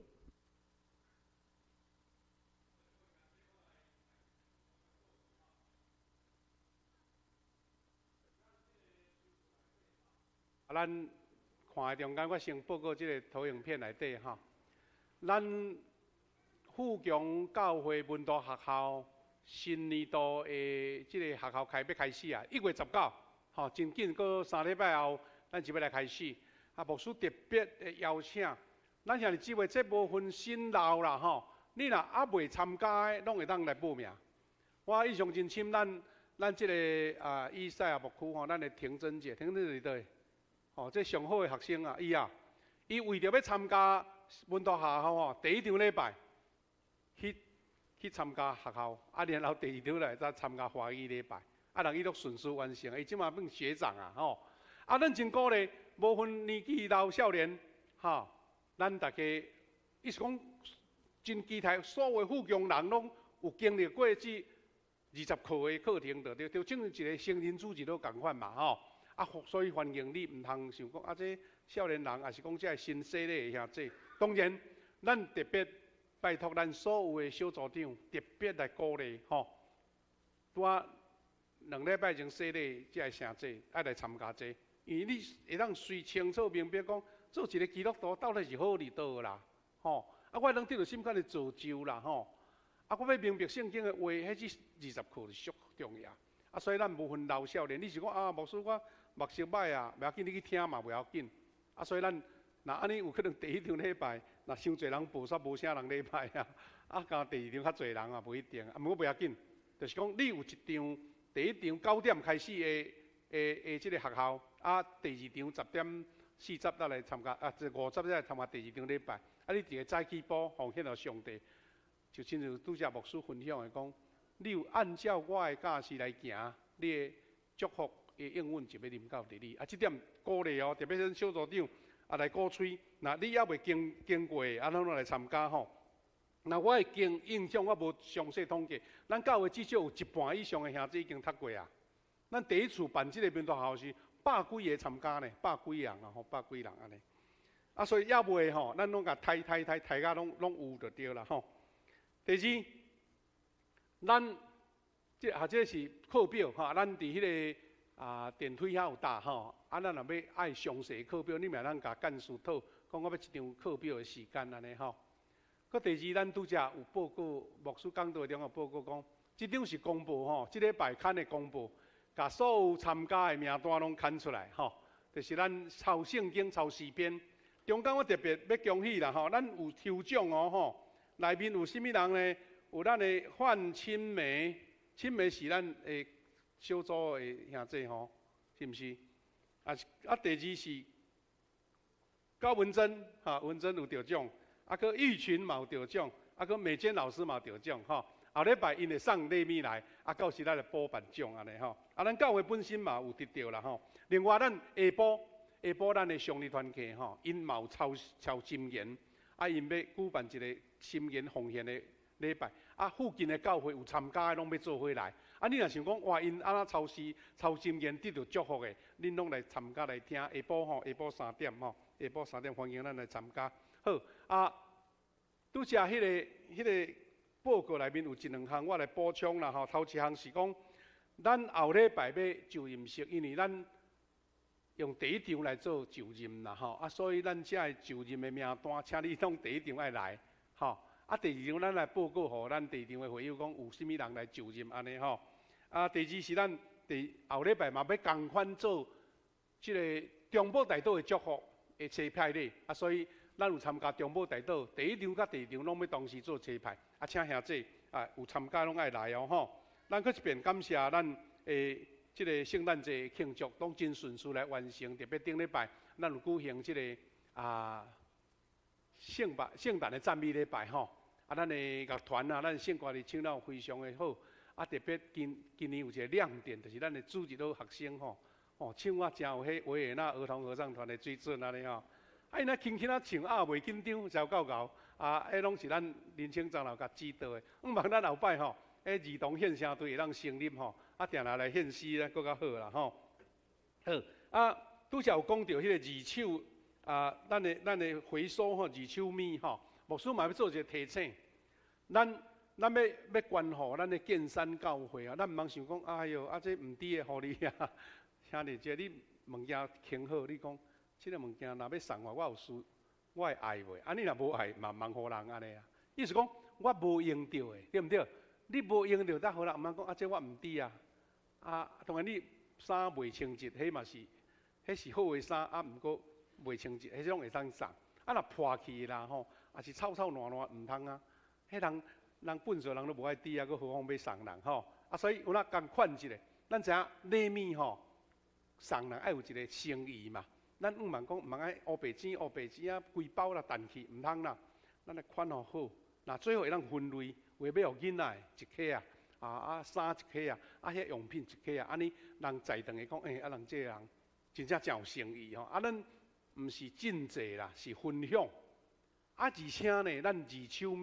啊，咱看的中間，我先報告這個投影片內底吼，咱富強教會門徒學校新年度的這个學校開欲開始啊，1月19，吼，真緊，閣3禮拜後，咱就欲來開始。啊，牧師特別的邀請，咱兄弟姊妹，這無分新老啦，吼，你若猶未參加的，攏會當來報名。我印象真深，咱這个啊，以賽亞牧區吼，咱的婷珍姐，婷珍姐佇佗？吼，這上好的學生啊，伊啊，伊為著欲參加門徒學校吼，第一場禮拜去參加學校，啊，然後第二場來才參加華語禮拜，啊，人伊都順遂完成，伊這馬變學長啊，吼，啊，咱真鼓勵，無分年紀老少年，吼，咱大家，意思講真期待所有附近人攏有經歷過這20課的課程，就親像一個成人主日都仝款嘛，吼，啊，所以歡迎你，毋通想講啊，這少年人，抑是講這新洗禮的兄弟，當然，咱特別拜託咱所有的小組長，特別來鼓勵吼，拄仔2禮拜前洗禮這个聖祭，愛來參加這個，因為你會當隨清楚明白講，做一个基督徒到底是好佇佗啦，吼，啊，我會當得著啥物款的造就啦，吼，啊，我欲明白聖經的話，彼這20課是足重要，啊，所以咱無分老少年，你是講啊，牧師我目色歹啊，袂要緊，你去聽嘛袂要緊，啊，所以咱若按呢有可能第一場禮拜，若傷濟人報煞無啥人禮拜啊，啊，加第二場較濟人啊，無一定，啊，毋過袂要緊，就是講你有一場第一場9點開始的這个學校，啊，第二場10點40才來參加，啊，這50才來參加第二場禮拜，啊，你佇個早起步奉獻予上帝，就親像拄才牧師分享的講，你有按照我的教示來行，你的祝福的應允就欲臨到佇你，啊，這點鼓勵哦，特別咱小組長啊來鼓吹，若你猶未經過，啊，咱攏來參加吼。若我的經印象，我無詳細統計，咱教會至少有一半以上的兄弟已經讀過啊。咱第一次辦這个門徒學校時，百幾个參加呢，百幾人啊，吼，百幾人按呢。啊，所以猶未吼，咱攏共刣刣刣刣甲攏攏有就對啦吼。第二，咱這啊這是課表吼，咱佇彼个啊電梯遐有貼吼。啊，咱若欲愛詳細課表，你嘛會當共幹事討，講我欲一張課表的時間按呢吼。閣第二，咱拄才有報告，牧師講道中有報告講，這張是公報吼，這禮拜刊的公報，共所有參加的名單攏刊出來吼，就是咱抄聖經、抄詩篇。中間我特別欲恭喜啦吼，咱有抽獎哦吼，內面有啥物人呢？有咱的范青梅，青梅是咱的小組的兄弟吼，是毋是？啊啊，第二是高文珍，哈，文珍有得獎。啊，閣玉群嘛有得獎，啊，閣美娟老師嘛有得獎，吼。後禮拜𪜶會送禮物來，啊，到時咱來補辦獎按呢吼。啊，咱教會本身嘛有得著啦吼。另外，咱下晡咱的商業團契吼，𪜶嘛有抄抄箴言，啊，𪜶欲舉辦一個箴言奉獻的禮拜，啊，附近的教會有參加的攏欲做伙來。啊，你若想講哇，𪜶按怎抄詩、抄箴言得著祝福的，恁攏來參加來聽。下晡吼，下晡三點吼，下晡三點歡迎咱來參加。好，啊，拄才彼个報告內面有一兩項，我來補充啦吼。頭一項是講，咱後禮拜欲就任式，因為咱用第一場來做就任啦吼，啊，所以咱這个就任的名單，請你攏第一場愛來，吼。啊，第二場咱來報告予咱第二場的會友講有啥物人來就任按呢吼。啊，第二是咱第後禮拜嘛欲仝款做這个中保大島的祝福的齊派禮，啊，所以咱有參加中保大島第一場佮第二場攏欲同時做齊派，啊，請兄弟啊有參加攏愛來哦吼。咱閣一遍感謝咱的這个聖誕節慶祝攏真順遂來完成，特別頂禮拜咱有舉行這个啊聖誕的讚美禮拜吼。啊，咱的樂團啊，咱聖歌隊唱了非常的好。啊，特別今年有一個亮點，就是咱的主日學學生吼，哦，唱啊誠有彼維也納兒童合唱團的水準按呢吼。啊，𪜶若輕輕仔唱啊，袂緊張，就夠𠢕。啊，彼攏是咱年輕長老共指導的。毋望咱後擺吼，彼兒童獻聲隊會當成立吼，啊，定定來獻詩咧，閣較好啦吼。好，啊，拄才有講著彼个二手啊，咱的回收吼，二手物吼，牧師嘛欲做一个提醒，咱欲捐予咱的建山教會啊，咱毋通想講，哎喲，啊這毋值的予你啊，兄弟姐，你物件穿好，你講，這个物件若欲送我，我有需，我會愛袂？啊，你若無愛，嘛毋通予人按呢啊。意思講，我無用著的，對毋對？你無用著得好啦，毋通講啊，這我毋知啊。啊，當然你衫袂清潔，彼嘛是，彼是好的衫，啊，毋過袂清潔，彼種會當送。啊，若破去啦吼，也是臭臭爛爛，毋通啊。彼人人糞埽人都無愛挃啊，閣何況欲送人吼？啊，所以有影共款一下，咱知影禮物吼，送人愛有一個誠意嘛。咱毋茫講毋通愛烏白錢烏白錢啊，規包啦彈去，毋通啦。咱來款予好，若最好會當分類，有的欲予囡仔的一盒啊，啊啊衫一盒啊，啊遐用品一盒啊，按呢人在場的講，欸，啊人這個人真正誠有誠意吼。啊，咱毋是賑濟啦，是分享。啊，而且呢，咱二手物，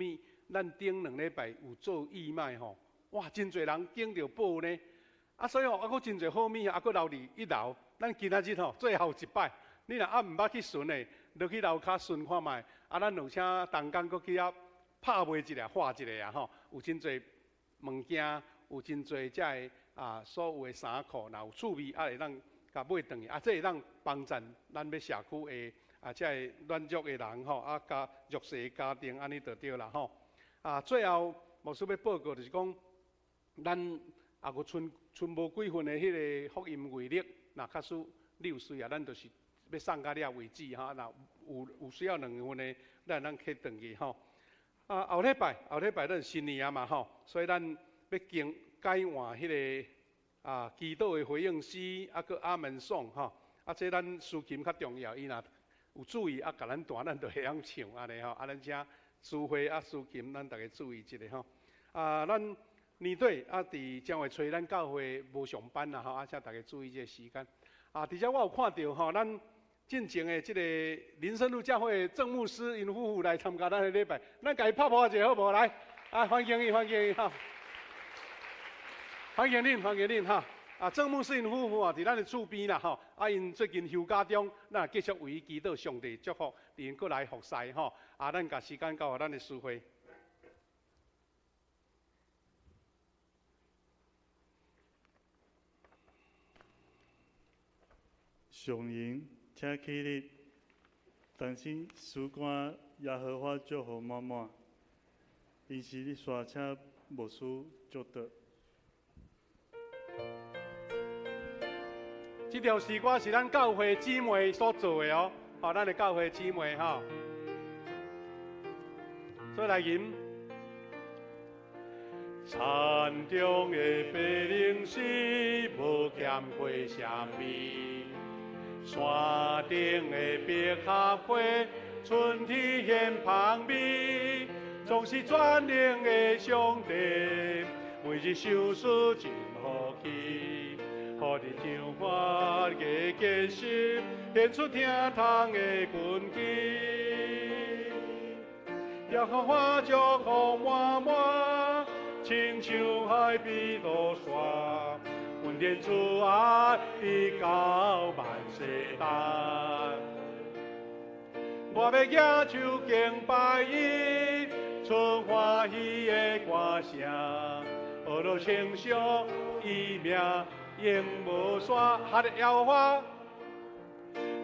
咱頂兩禮拜有做義賣吼，哇，真濟人揀著寶呢。啊，所以吼，啊，閣真濟好物啊，閣留佇一樓。咱今仔日吼，最後一擺，你若猶毋捌去巡的，落去樓跤巡看覓。啊，咱有請同工閣去遐拍賣一下，畫一下啊吼，有真濟物件，有真濟遮个啊，所有的衫褲，若有趣味，啊會當共買轉去，啊，這會當幫贊咱欲社區的啊，遮个軟弱的人吼，啊，佮弱勢的家庭，按呢就對啦吼。啊，最後牧師欲報告就是講，咱也閣賰賰無幾份的彼个福音月曆，若假使你有需要，咱就是欲送到遐為止哈。若有有需要兩份的，咱會當揢轉去吼。啊，後禮拜後禮拜咱新年啊嘛吼，所以咱欲更改換彼个啊祈禱的回應詩，啊閣阿門頌吼。啊，這咱司琴較重要，伊若有注意啊，共咱彈，咱就會曉唱按呢吼。啊，咱請司會啊司琴，咱逐家注意一下吼。啊，咱年底啊，佇正月初咱教會無上班啦吼，啊，請逐家注意這个時間。啊，佇遮我有看著吼，咱進前的這个林森路教會鄭牧師𪜶夫婦來參加咱的禮拜，咱共伊拍噗仔一下好無？來，啊，歡迎伊，歡迎伊吼，歡迎恁，歡迎恁哈。啊，鄭牧師𪜶夫婦啊，佇咱的厝邊啦吼，啊，𪜶最近休假中，咱繼續為伊祈禱，上帝祝福，𪜶閣來服侍吼。啊，咱共時間交予咱的司會。上榮，請起立，重新詩歌耶和華祝福滿滿。𪜶是咧煞請牧師祝禱。這條詩歌是咱教會姊妹所做的哦，好，咱的教會姊妹哈，所以來吟。田中的白靈絲無欠過啥物，山頂的百合花春天顯芳美，總是全能的上帝，每日賞賜真福氣，予你長發的結實，顯出疼痛的根基。耶和華祝福滿滿，親像海邊多山，恩典慈愛直到萬世代。我欲舉手敬拜伊，出歡喜的歌聲，學著稱頌伊名永無煞。哈利耶和華，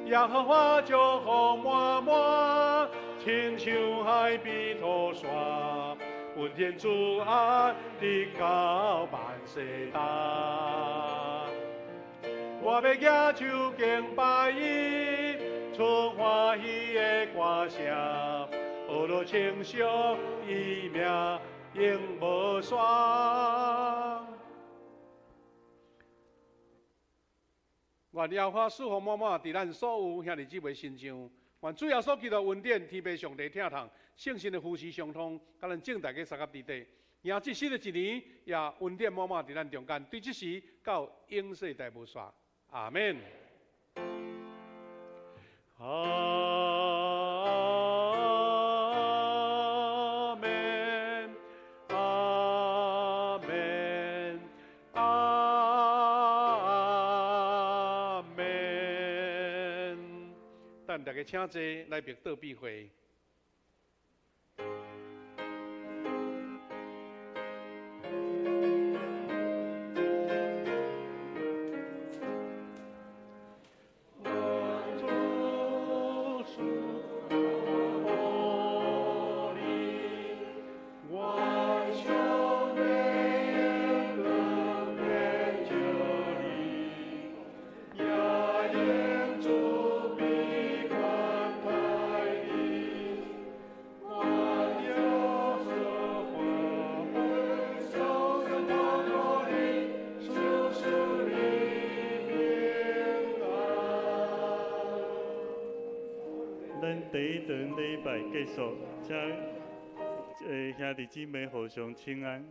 耶和華祝福滿滿，親像海邊多山，恩典慈愛直到萬世代。我欲舉手敬拜伊，出歡喜的歌聲，學著稱頌伊名永無煞。願耶和華賜福滿滿，佇咱所有兄弟姊妹身上。願主耶穌基督恩典、天父上帝疼痛、聖神的扶持相通，佮咱眾大家相佮佇底。迎接新的一年，也恩典滿滿佇咱中間。對這時到永世代無煞。阿門。阿門，阿門，阿門。等大家請坐，來默禱閉會。第一堂禮拜結束，請兄弟姊妹互相請安。